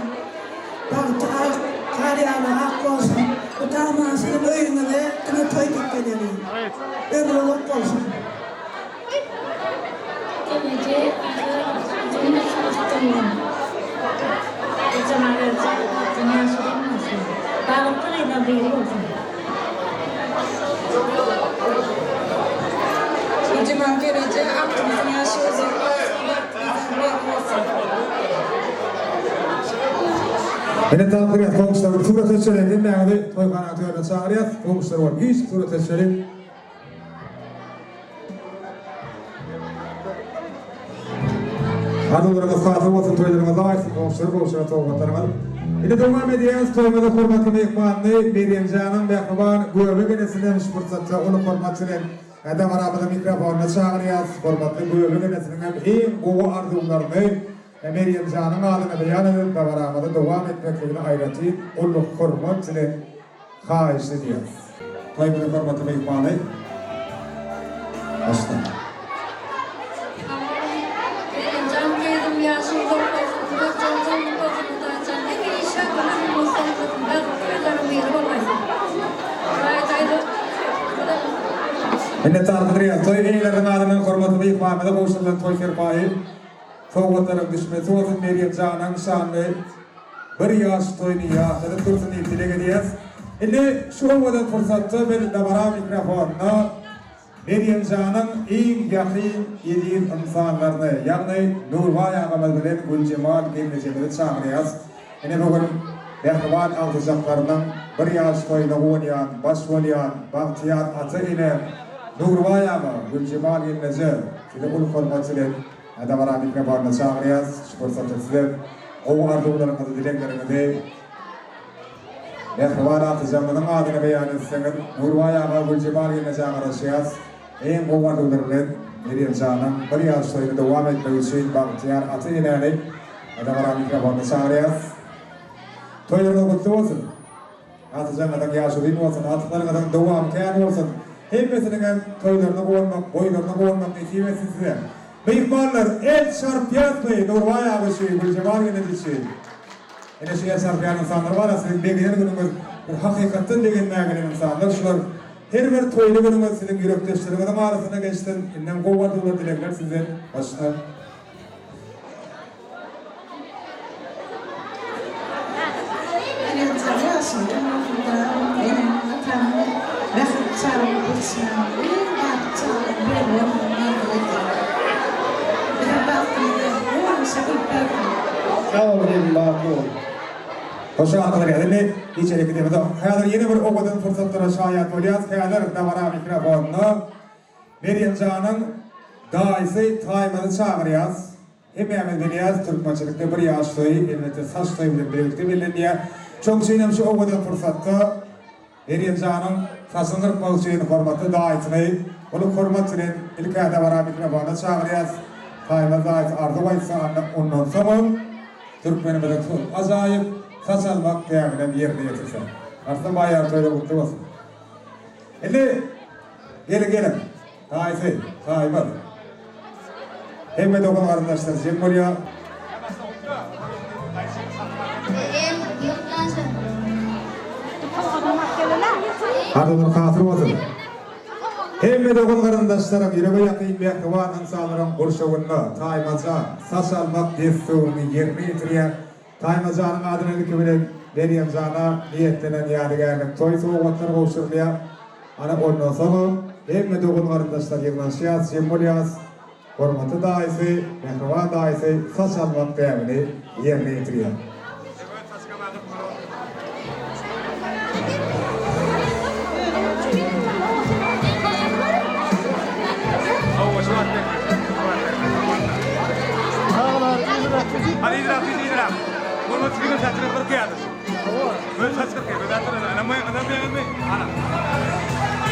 [SPEAKER 18] bagty ak gar ýaly ak bolsun Hudaýman siziň öýüňize diňe toý diýip geleli ömri uzak bolsun.
[SPEAKER 12] Gelneje ata jümmüşi gutlaýan. Güljemal eje agtygyň ýaşy uzyn bolsun. Bagtly gyzlaň biri bolsun.
[SPEAKER 16] Güljemal gelneje agtygymyzyň ýaşy uzyn bolsun bagtly gyzlaň biri bolsun.
[SPEAKER 5] Ine tapgyrýas goňşular bir surata düşeliň hemmäňizi toýhanaň törüne çagyrýas goňşular bolup üýşüp surata düşeliň. Arzuwlaryňyz hasyl bolsun toýlaryňyz aýsyn goňşular gowşuran sowgatlaryňyz. Indi dowam edýäris toýumyzy hormatly myhmanyny Merýemjanyň mähriban göbek enesinem şu pursatda uly hormat bilen dabaramyzyň mikrofonyna çagyrýas. Hormatly göbek enesiniň hem iň gowy arzuwlaryny Merýemjanyň adyna beýan edip dabaramyzy dowam etmekligini aýratyn uly hormat bilen haýyş edýäris. Toýumyzyň hormatly myhmany başla.
[SPEAKER 12] Merýemjan gyzym ýaşyň uzak bolsun, uzakjan janyň bolsun Hudaýjan hemişe gülüň bolsun bagtly ýyllaryň biri bolgaýsyn. Hudaý daýza size.
[SPEAKER 5] Minnetdar bildirýäris. Toý eýeleriniň adyndan hormatly myhmanymyza gowşurylan toý serpaýy sowgatlaryň düşmesi bolsun Merýemjanyň şanly bir ýaş toýuny ýatladyp dursun diýip dileg edýäs. Indi şu owadan pursatda biz dabara mikrofonyna Merýemjanyň iň ýakyn eziz ynsanlaryny, ýagny Nurbaý agamyz bilen Güljemal gelnejemizi çagyrýas. Ine bu gün mähriban agtyjaklarynyň bir ýaş toýuna guwanýan, baş bolýan bagtyýar ata-ene Nurbaý aga, Güljemal gelneje sizi uly hormat bilen dabara mikrofonyna çagyrýas. Şu pursatda sizem gowy arzuwlaryňyzy, dilegleriňizi Mähriban agtyjagymyzyň adyna beýan etseňiz, Nurbaý aga, Güljemal gelnejä garaşýas. Iň gowy arzuwlar bilen Merýem janyň bir ýaş toýuny dowam etmegi üçin bagtyýar ata-enäni dabara mikrofonyna çagyrýas. Toýlaryňyz gutly bolsun! Agtyjagyňyzyň ýaşy uzyn bolsun, agtyklaryňyzyň dowamy kän bolsun! Hemmesiniňem toýlaryna guwanmak, boýlaryna guwanmak nesip etsin size! Myhmanlar, el çarpýasmy Nurbaý aga üçin, Güljemal gelneje üçin? Ine şu el çarpýan ynsanlar bar-a, siziň begenen günüňiz bir hakykatdan begenmäge gelen ynsanlar şular. Her bir toýly günüňiz siziň ýürekdeşleriňiziň arasynda geçsin. Indem gowy arzuwlar dilegler sizden başga.
[SPEAKER 18] Birinji ýaşyňda bolsun-da, eneňiň ataňyň mähirli çagalyk geçýän iň bagtly çagalaryň biri bolmagyny arzuw edýän. Biziň bagtymyza hemişe gülüp bersin.
[SPEAKER 5] Sag bol gyzym bagtly bol. Hoşallyk edýäs. Indi gijelik gidemizok. Häzir ýene bir owadan pursatlara şaýat bolýas. Häzir dabara mikrofonyna Merýemjanyň daýysy Taýmazy çagyrýas. Hemmämiz bilýäris, türkmençilikde bir ýaş toýy, elbetde, saç toýy bilen birlikde bellenýär. Şonuň üçin hem şu owadan pursatda Merýemjanyň saçyny gyrkmak üçin hormatly daýysyny uly hormat bilen ilk-ä dabara mikrofona çagyrýas. Taýmaz daýysy arzuw aýtsa, ondan soňam türkmenimiziň şol ajaýyp saç almak däbinem ýerine ýetirse. Arslan baýar toýlar gutly bolsun! Indi geliň geliň. Daýysy, Taýmaz. Hemme dogan garyndaşlar jem bolýar. Arzuwlar hasyl bolsun. Hemme dogan-garyndaşlaryň, ýürege ýakyn mähriban ynsanlaryň gurşawynda Taýmajan saç almak dessuryny ýerine ýetirýär. Taýmajanyň adyna ilki bilen Merýemjana niýetlenen ýadygärlik toý sowgatlary gowşurylýar. Ana, ondan soňam hemme dogan-garyndaşlar ýygnanyşýas, jem bolýas. Hormatly daýysy, mähriban daýysy saç almak däbini ýerine ýetirýär.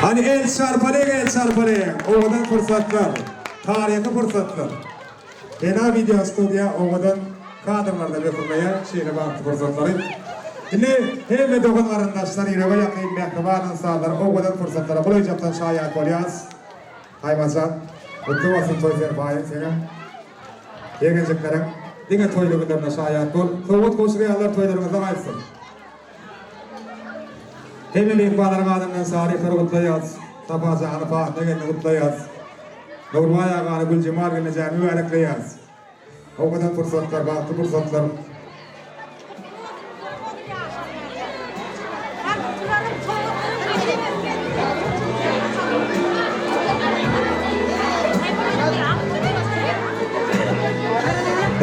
[SPEAKER 5] Hany el çarpalyň el çarpalyň owadan pursatlar taryhy pursatlar Pena wideo studiýa owadan kadrlarda möhürleýär şeýle bagtly pursatlary Indi hemme dogan garyndaşlar ýürege ýakyn mähriban ynsanlar owadan pursatlara golaýjakdan şaýat bolýas Haýmajan gutly bolsun toý serpaýyň seňem Ýegenjikleriň diňe toýly günlerine şaýat bol. Sowgat gowşurýanlar toýlaryňyzda gaýtsyn. Hemme myhmanlaryň adyndan Saryhary gutlaýas. Sapa jany Patma gelni gutlaýas. Nurbaý agany Güljemal gelnejäni mübärekleýäs. Owadan pursatlar, bagtly pursatlar.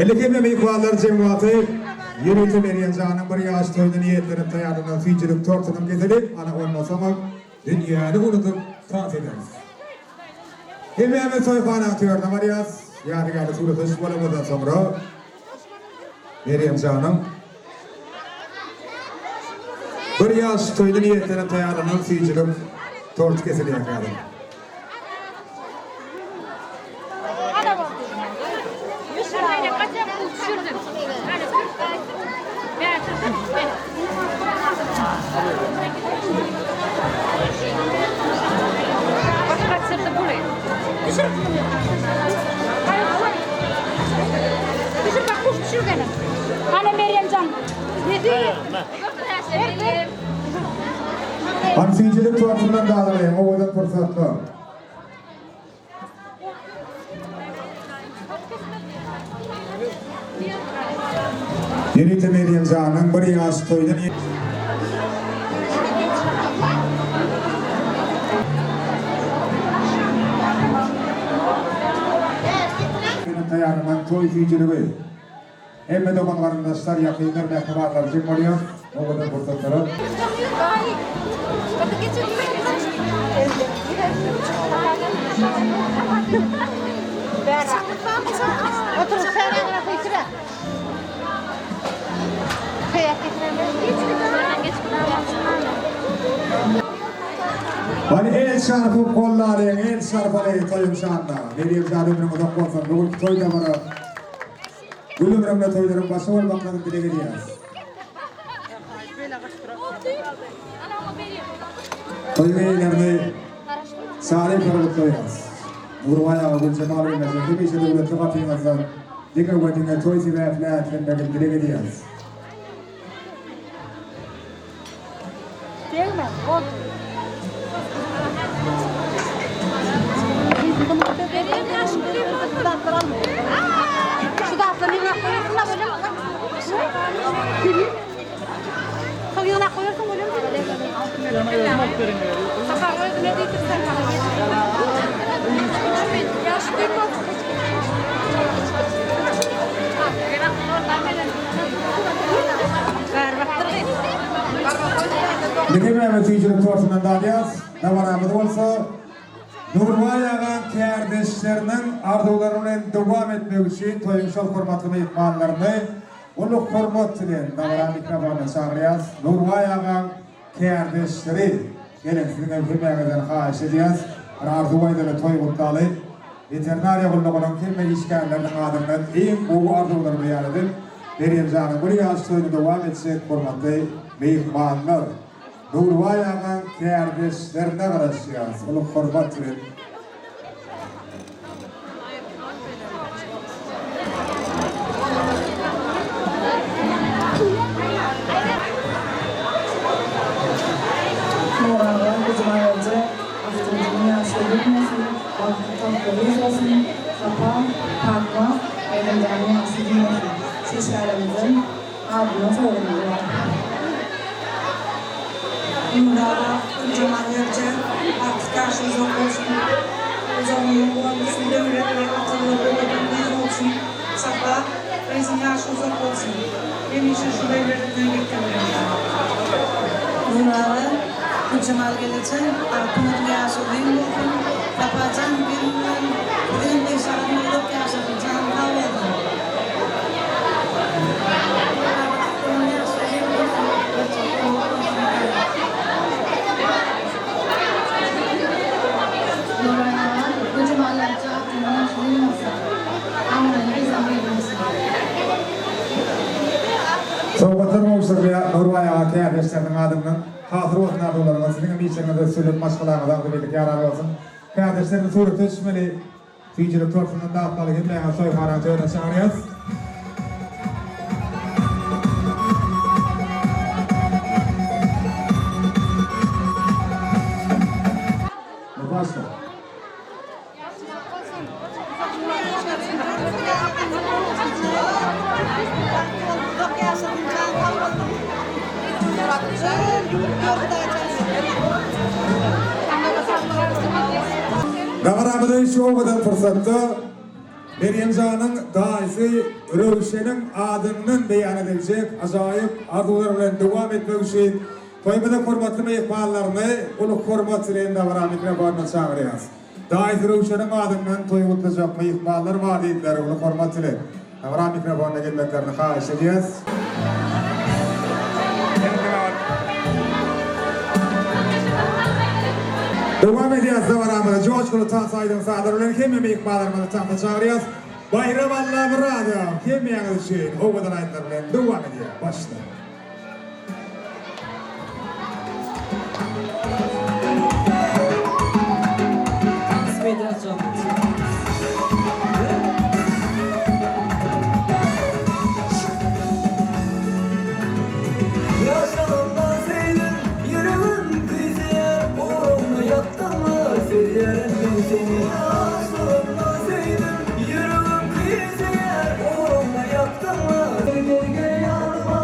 [SPEAKER 5] Elli hemme myhmanlar jemgaty ýörite Merýem janyň bir ýaş toýuna niýetlenip taýýarlanan süýjülik tortunyň keseli, ana ondan soňam dünýäni unudyp tans ederis. Hemmämiz toýhanaň törüne barýas, ýadygärlik surata düşüp bolanymyzdan soňra Merýem janyň bir ýaş toýuna niýetlenip taýýarlanan süýjülik torty kesilýär häzir. Hany süýjülik tortyndan dadalyň owadan pursatlar. Ýörite Merýem janyň bir ýaş toýuna taýýarlanan toý süýjüligi. Hemme dogan-garyndaşlar, ýakynlar, mähribanlar jem bolýar. Owadan pursatlara. Hany el çarpyp gollalyň, el çarpalyň toýuň şanyna. Merýem jan ömrüň uzak bolsun. Bu günki toý dabara. Gül ömrüňde toýlaryň başy bolmaklaryny dileg edýäris. Toýuň eýelerini Çary ipleri gutlaýarys. Nurbaý aga Güljemal gelneje hemişe döwletli gapyňyzdan diňe we diňe toý sebäpli ätlenmegini dileg edýäris.
[SPEAKER 10] Degme, boldy. Şu zatlary ýygnap goýarsyň da bolýar. Şol ýygnap goýarsyň bolýar. Sapagyň özüne diýdirseň.
[SPEAKER 5] Biz hemmämiz süýjülik tortundan dadýas. Dabaramyzy bolsa Nurbaý agaň kärdeşleriniň arzuwlary bilen dowam etmek üçin toýuň şol hormatly myhmanlaryny uly hormat bilen dabara mikrofonyna çagyrýas. Nurbaý agaň kärdeşleri geliň siziň hem hemmäňizden haýyş edýäs bir arzuw aýdaly toý gutlaly. Weterinariýa gullugynyň hemme işgärleriniň adyndan iň gowy arzuwlary beýan edip, Merýem janyň bir ýaş toýuny dowam etjek hormatly myhmanlar, Nurbaý agaň kärdeşlerine garaşýarys uly hormat bilen.
[SPEAKER 17] Nurbaý aga. Bagtly gyz bolsun. Sapa, Patma, Meryemjanyň ýaşy uzyn bolsun. Çeşmälerimizden adyndan sowgadymyz bar.
[SPEAKER 16] Nuraba, Güljemal Erje, artyk ýaşy uzak bolsun. Ojagyňyzyň guwandyrsyn, döwletli, akylly, owadan gyz bolsun. Sapa, gyzyň ýaşy uzak bolsun. Hemişe şu beýlerinden getirmeli.
[SPEAKER 17] Nuraba, Güljemal gelneje, agtygyňyzyň ýaşy uzyn bolsun. Sapajan gelin bilen siziňem degşagyň uzak ýaşasyn, jany sag bolsun. Nuraba, agtygyňyň ýaşy uzyn bolsun, görjegi gowy bolsun.
[SPEAKER 12] Nurbaý aga, Güljemal gelneje agtygyňyň ýaşy uzyn bolsun. Abraýly gyzlaň biri bolsun.
[SPEAKER 5] Sowgatlar gowşurylýar Nurbaý aga kärdeşleriniň adyndan. Hasyl bolsun arzuwlaryňyz, siziňem işleriňiz üstünlik, maşgalaňyza agzybirlik ýarar bolsun. Kärdeşlerimiz surata düşmeli. Süýjülik tortundan datmaly hemmäňizi toýhanaň törüne çagyrýas. Başla. Dabaramyzy şu owadan pursatda Merýemjanyň daýysy Röwşeniň adyndan beýan ediljek ajaýyp arzuwlar bilen dowam etmek üçin toýumyzyň hormatly myhmanlaryny uly hormat bilen dabara mikrofonyna çagyrýarys. Daýysy Röwşeniň adyndan toý gutlajak myhmanlar bar diýdiler uly hormat bilen dabara mikrofonyna gelmeklerini haýyş edýäs. Dowam edýäs dabaramyzy joşguly tans aýdym sazlar bilen hemme myhmanlarymyzy tansa çagyrýas. Baýram Allamyradow hemmäňiz üçin owadan aýdymlar bilen dowam edýär. Başla.
[SPEAKER 6] Ýaşlygymdan söýdüm, ýüregim küýseýär, Ugrunda ýatdym-a, söýýärin men seni. Ýaşlygymdan söýdüm, ýüregim küýseýär, Ugrunda ýatdym-a. Gel, gel ýanyma.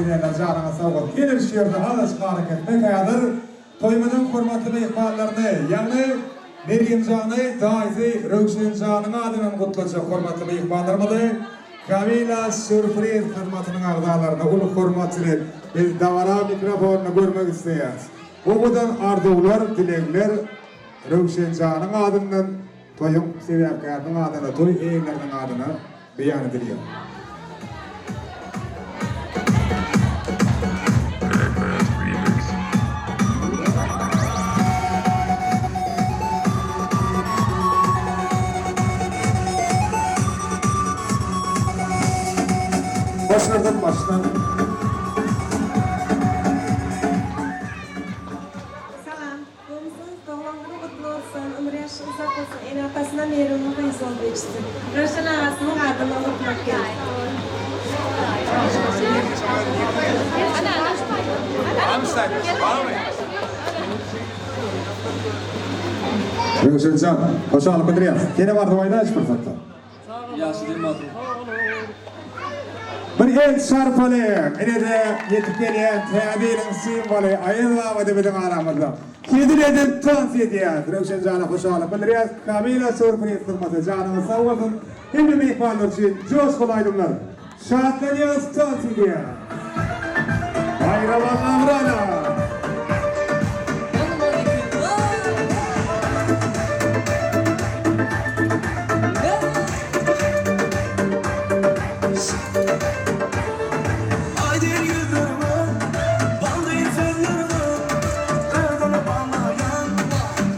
[SPEAKER 5] getirýärler janyňyz sag bolsun. Geliň şu ýerde azajyk arakesme häzir toýumyzyň hormatly myhmanlaryny ýagny Merýemjany daýysy Röwşenjanyň adyndan gutlajak hormatly myhmanlarymyzy Kamila Sýurpriz hyzmatynyň agzalaryna uly hormat bilen biz dabara mikrofonyny görmek isleýäris. Owadan arzuwlar, dilegler Röwşenjanyň adyndan toýuň sebäpkäriniň adyna, toý eýeleriniň adyna beýan edilýär. Hoş gördük başdan.
[SPEAKER 19] Salam. Gowmysyňyz doglan güni gutly bolsun ömür ýaşy uzak bolsun ene atasyna Merwiniň gyzy bolup ýetişsin Röwşen agasynyň adyndan gutlap geldik.
[SPEAKER 5] Röwşen jan, hoşallyk bildirýäs. Senem arzuw aýdaý şu pursatda.
[SPEAKER 14] Ýaşy dem alsyn.
[SPEAKER 5] Bir el çarpalyň! Ine-de ýetip gelýän Täze ýylyň simwoly Aýaz baba-da biziň aramyzda. Hezil edip tans edýär. Röwşen jana hoşallyk bildirýäs. Kamila Surpriz hyzmaty janyňyz sag bolsun. Hemme myhmanlar üçin joşguly aýdymlar. Şatlanýas tans edýäs. Baýram Allamyradow.
[SPEAKER 6] Aýdyr ýüzlerime, baldyr sözlerime, Özüne barmaýan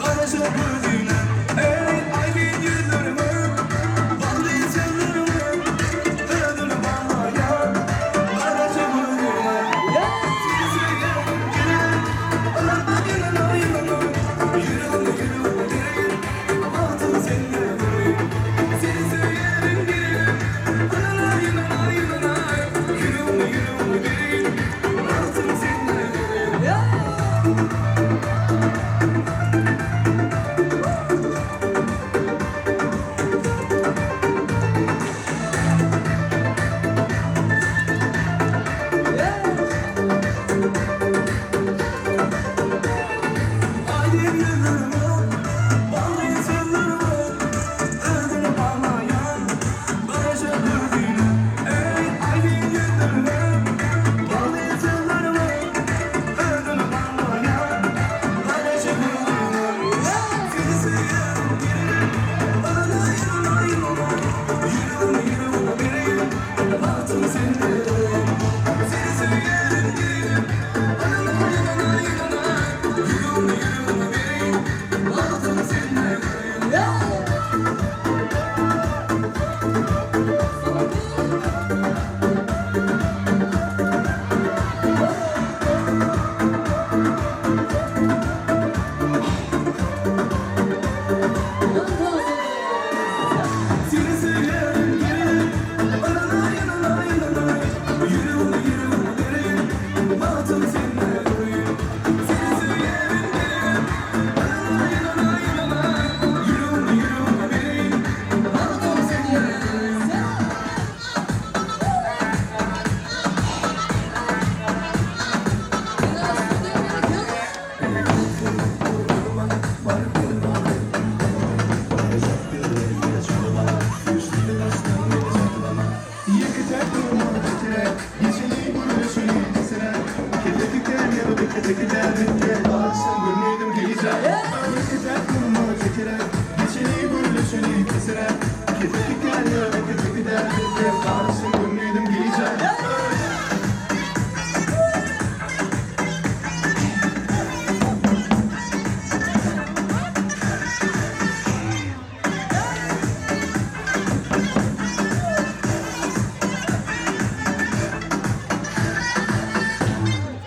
[SPEAKER 6] garaja gözüne. Eý, aýdyr ýüzlerime, baldyr sözlerime, Özüne barmaýan garaja gözüne. Seni söýýän gelinim, ynanma gelen aýynyma, Ýüregimde ýüregimde geregim, bagtym sende göreýin. Seni söýýärin gelinim,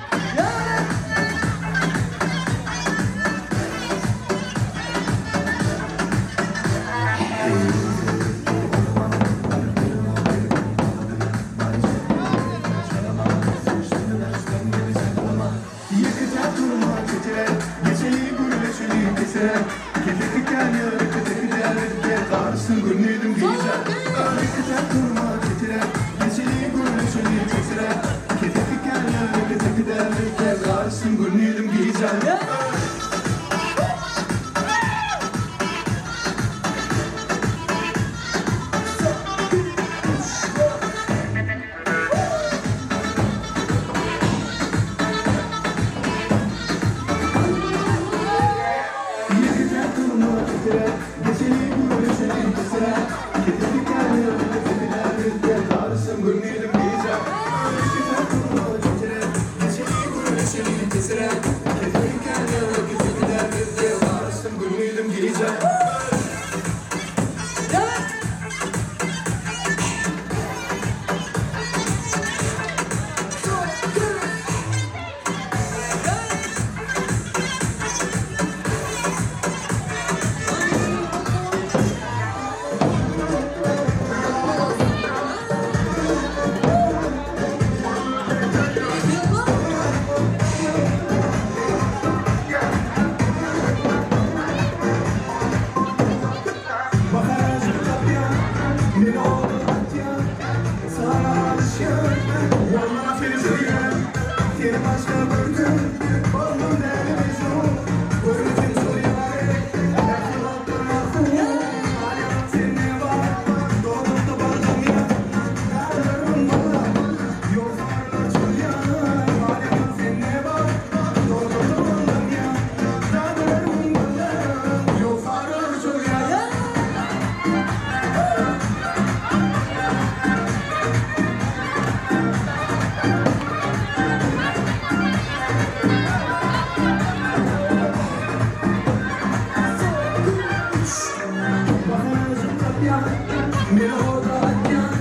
[SPEAKER 6] Meni oda atýan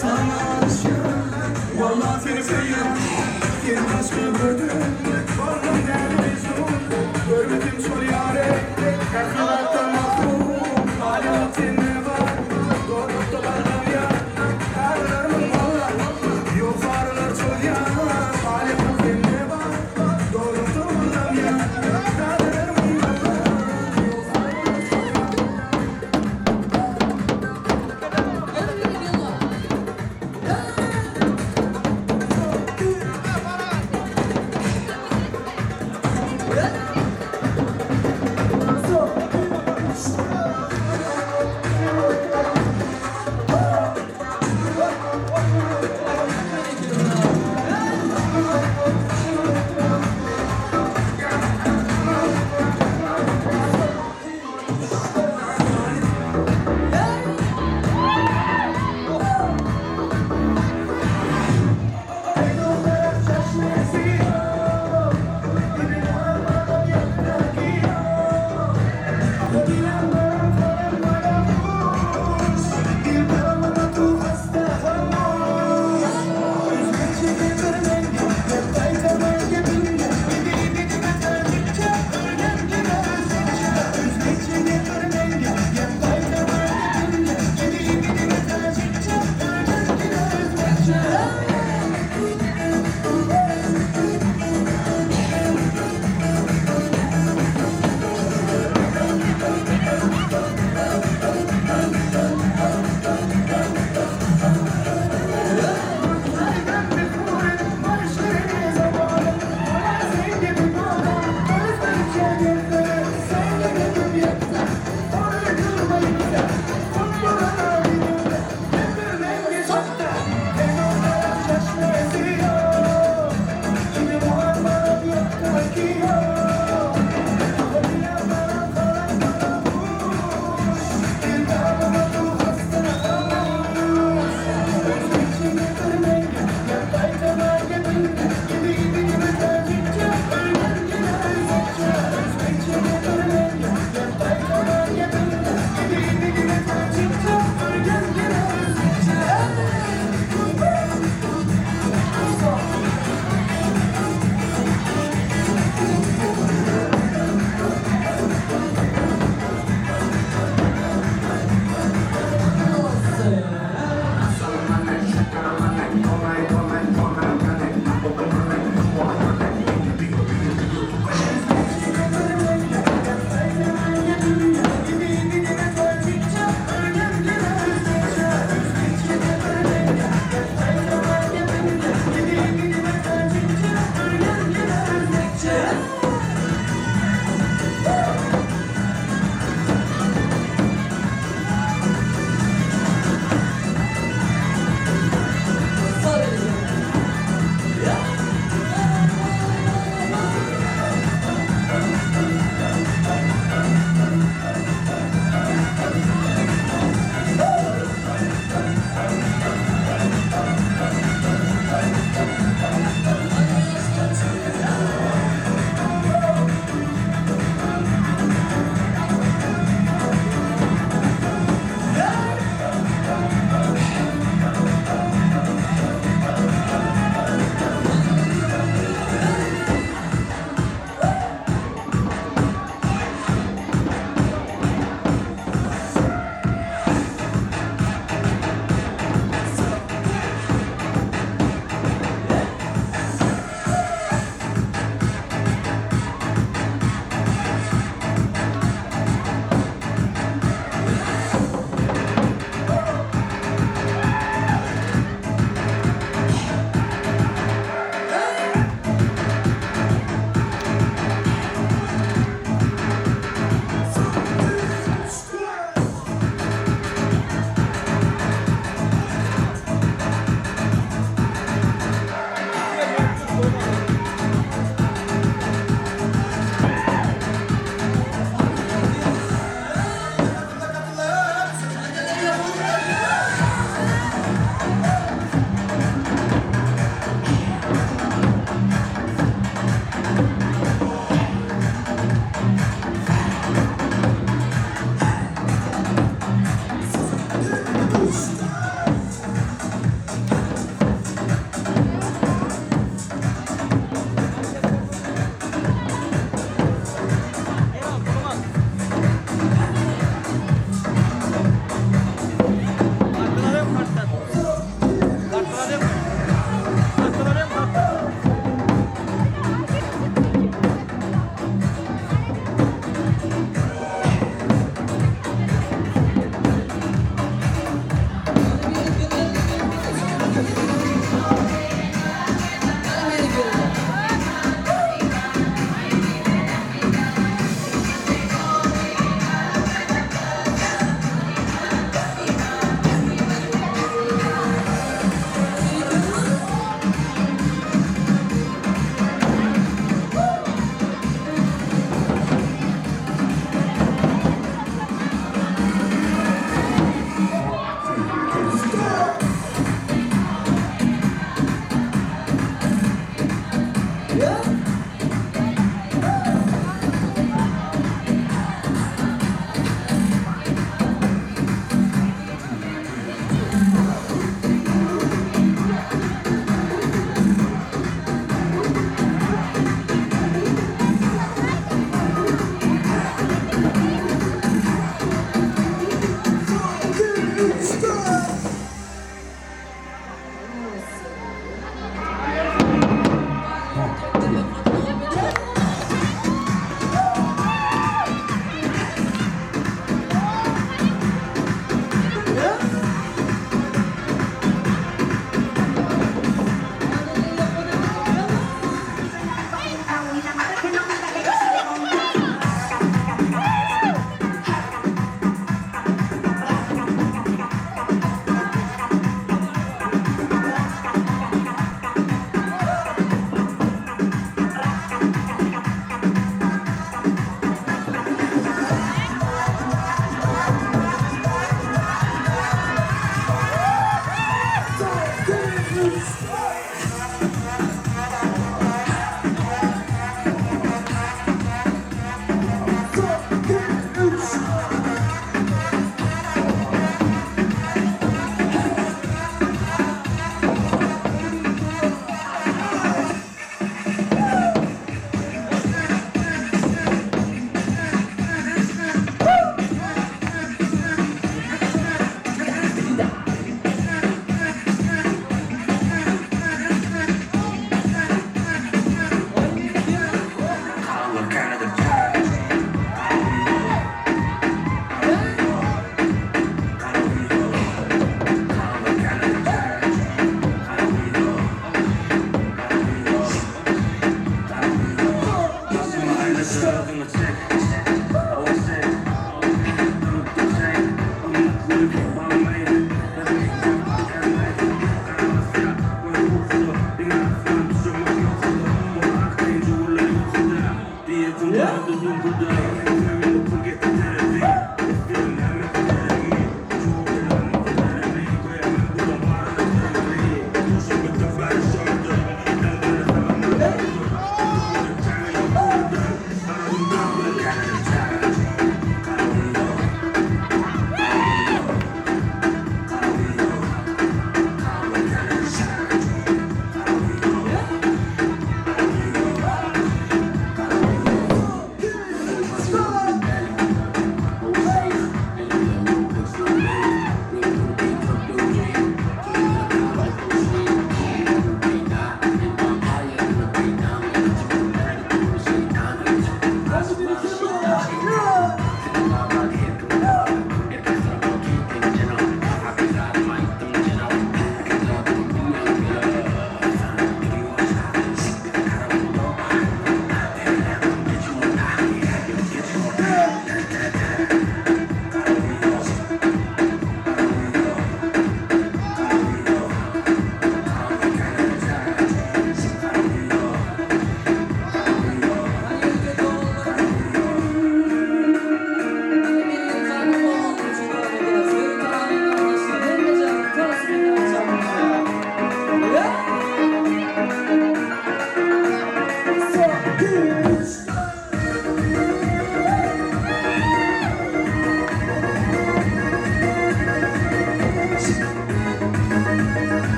[SPEAKER 6] Saňa alyşýan Walla seni söýýän Seni başga gördüm Boldum däli mejnun Görmedim şol ýary Ähli zatdan mahrum Aýalyk sende bar Zorlukda galgamýan Arylarmyň walla Ýok arylar çozýan Aýalyk sende bar Zorlukda galgamýan Arylarmyň walla Ýok arylar çozýan.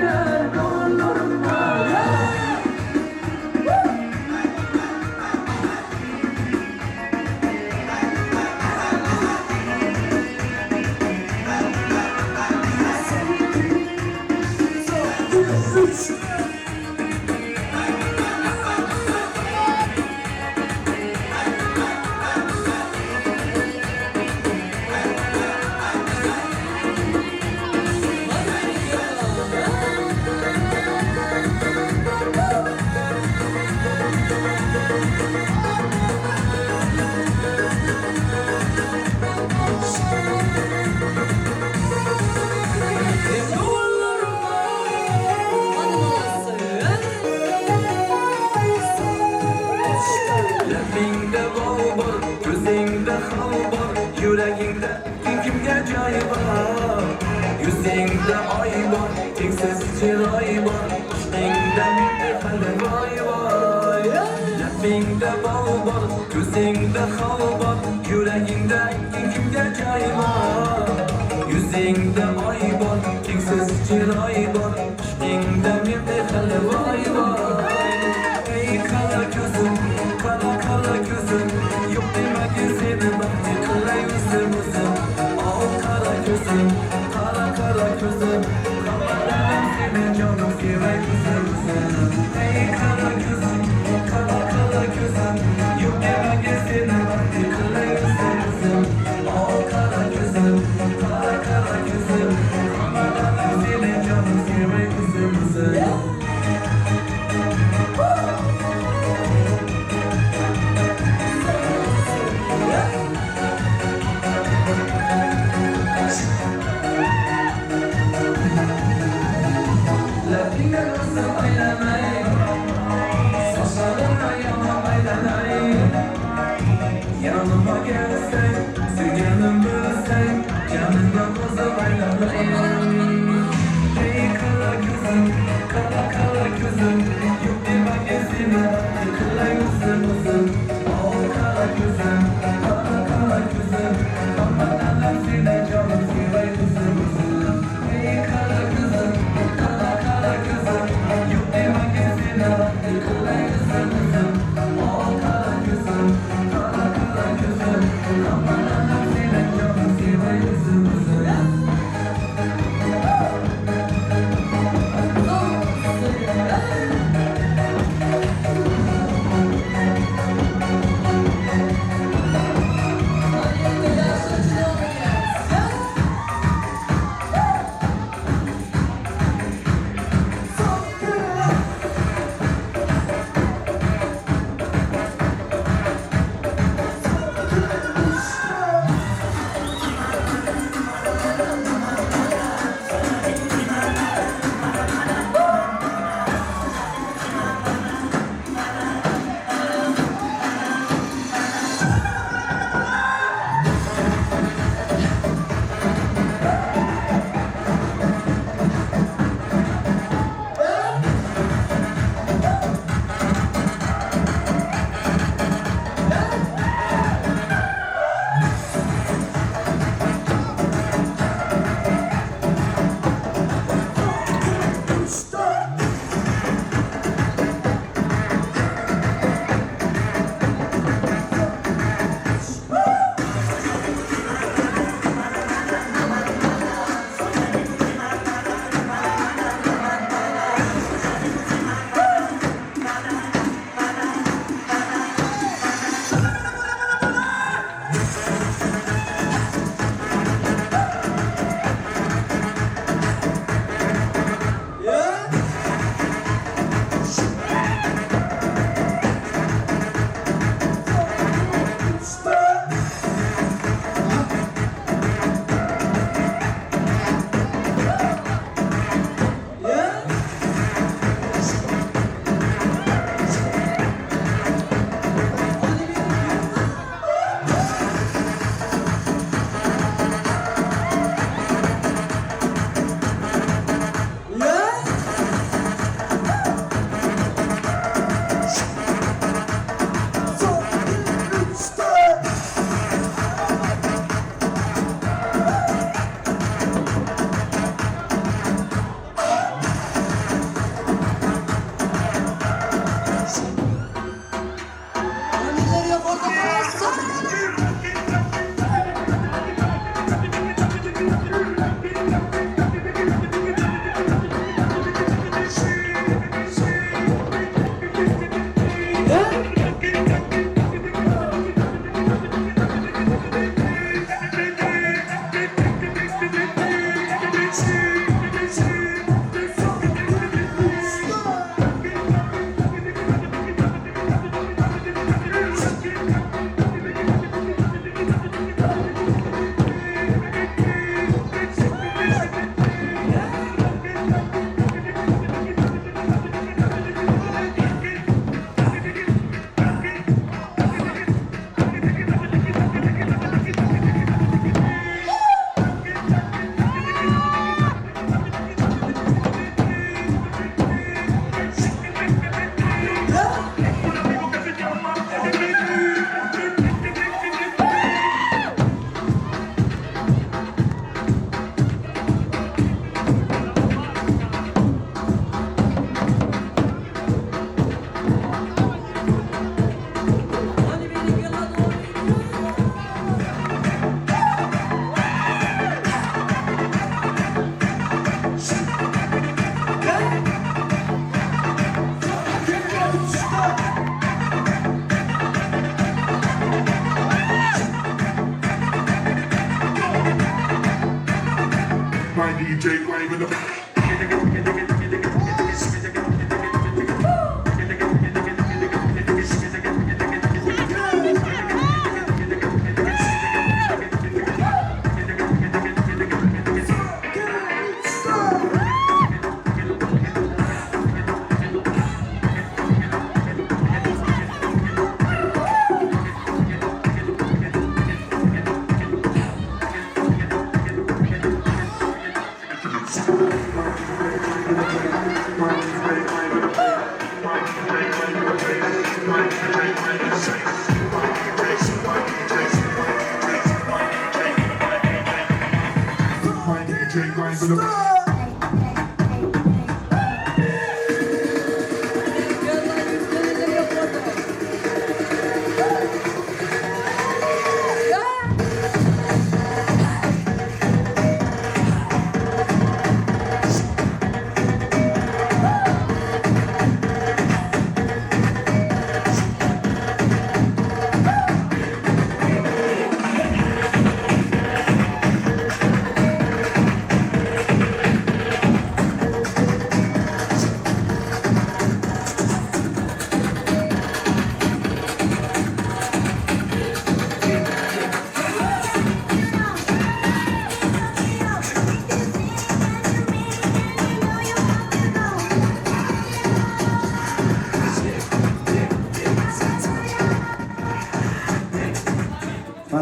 [SPEAKER 6] gel doganlarym bar Labingda bol bor, ko'zingda xol bor, yuragingda kimga joy bor? Yuzingda oy bor, tengsiz chiroy bor, ishqingda menda hali voy voy. Labingda bol bor, ko'zingda xol bor, yuragingda kimga joy bor? Yuzingda oy bor, tengsiz chiroy bor, ishqingda menda hali voy voy. Ey qara ko'zim, qara qara ko'zim, yo'q demagin seni baxtli qilay o'zim o'zim. Oh qara ko'zim, qara qara ko'zim, hammadanim seni jonim sevay o'zim o'zim. Ey qara ko'zim, qara qara ko'zim, yo'q demagin seni baxtli qilay o'zim o'zim. Oh qara ko'zim, qara qara ko'zim, hammadanim seni jonim sevay o'zim o'zim. Labingdan o'zim aylanay, sochlarimni yomon aylanay. Yonimga kelsang, suyganim bo'lsang, jonimdan o'zim aylanay. Ey qara ko'zim, qara qara ko'zim, yo'q demagin seni baxtli qilay o'zim o'zim. Oh qara ko'zim, qara qara ko'zim, hammadanim seni jonim sevay o'zim o'zim. Ey qara ko'zim, qara qara ko'zim, yo'q demagin seni baxtli qilay o'zim o'zim. Oh qara ko'zim, qara qara ko'zim, hammadanim seni jonim sevay o'zim o'zim.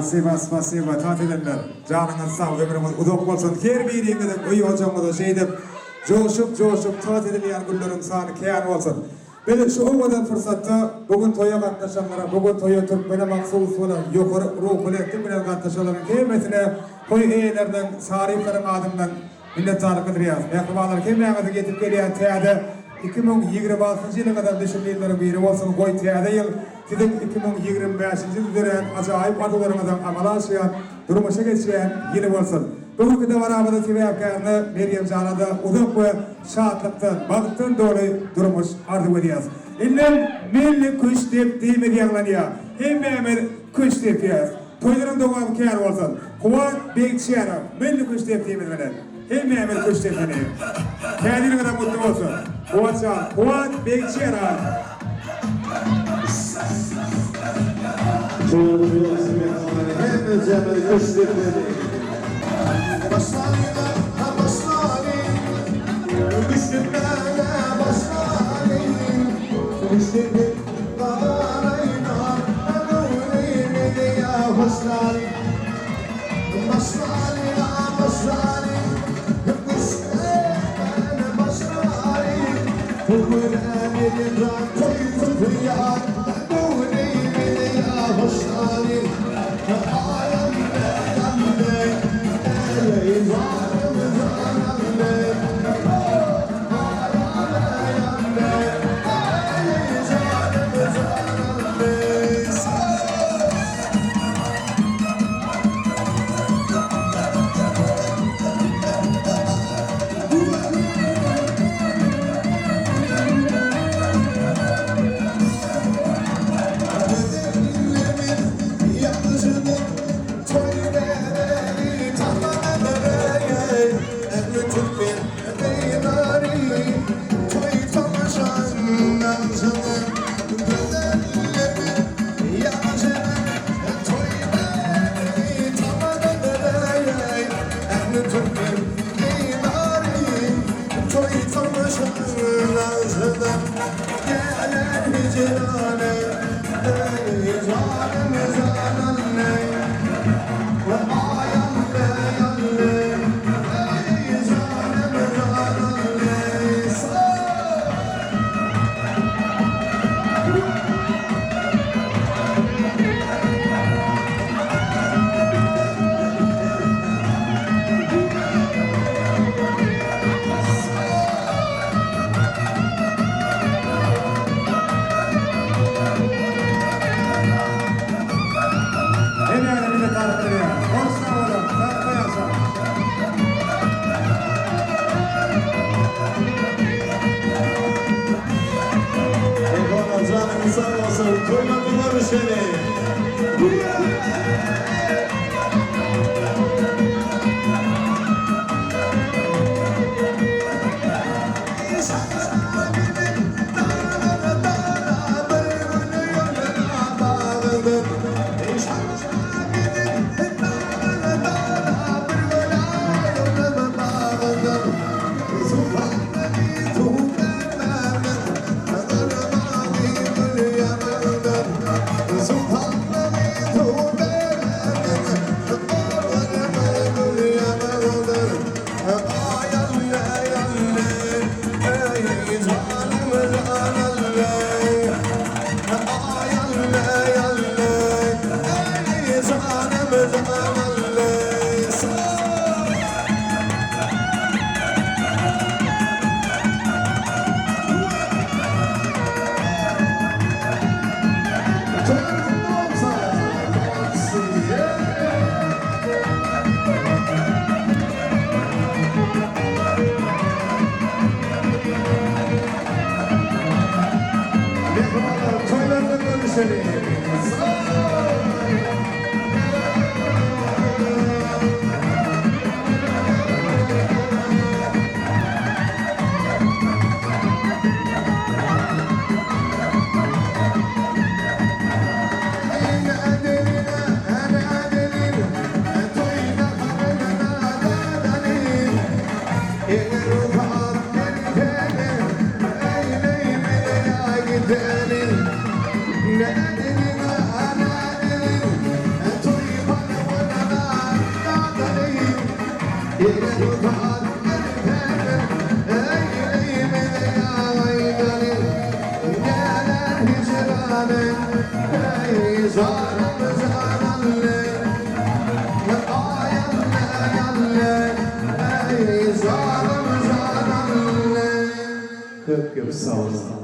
[SPEAKER 5] Spasiba spasiba tat edenler janyňyz sag ömrüňiz uzak bolsun her biriňiziň öý ojagyňyzda şeýdip joşup joşup tat edilýän günleriň sany kän bolsun. Biz şu owadan pursatda bu gün toýa gatnaşanlara, bu gün toýa türkmene mahsus bolan ýokary ruhubelentlik bilen gatnaşanlaryň hemmesine toý eýeleriniň, Saryýewleriň adyndan minnetdarlyk bildirýäris. Mähribanlar, hemmäňizi ýetip gelýän täze 2026-njy ýylyňyzam düşümli ýyllaryň biri bolsun, goý täze ýyl siziň 2025-nji ýylda dörän ajaýyp arzuwlaryňyzyň amala aşýan, durmuşa geçýän ýyly bolsun! Bu günki dabaramyzyň sebäpkärine Merýem jana-da uzak we şatlykdan, bagtdan doly durmuş arzuw edýäs. Indem milli küşt depdimiz ýaňlanýar. Hemmämiz küşt depýäs. Toýlaryň dowamy kär bolsun. Kuwat Begçiýarow milli küşt depdimiz bilen. Hemmämiz küşt depeli. Täze ýylyňyzam gutly bolsun. Kuwat jan, Kuwat Begçiýarow. Hemmäňize minnetdarlyk bildirýäris. Hoş sag boluň, saglyk ýaşaň!
[SPEAKER 7] Eyvallah janyňyz sag bolsun. Toýlarda görüşeli. görüşeliň. Sag boluň! Köp köp sag boluň.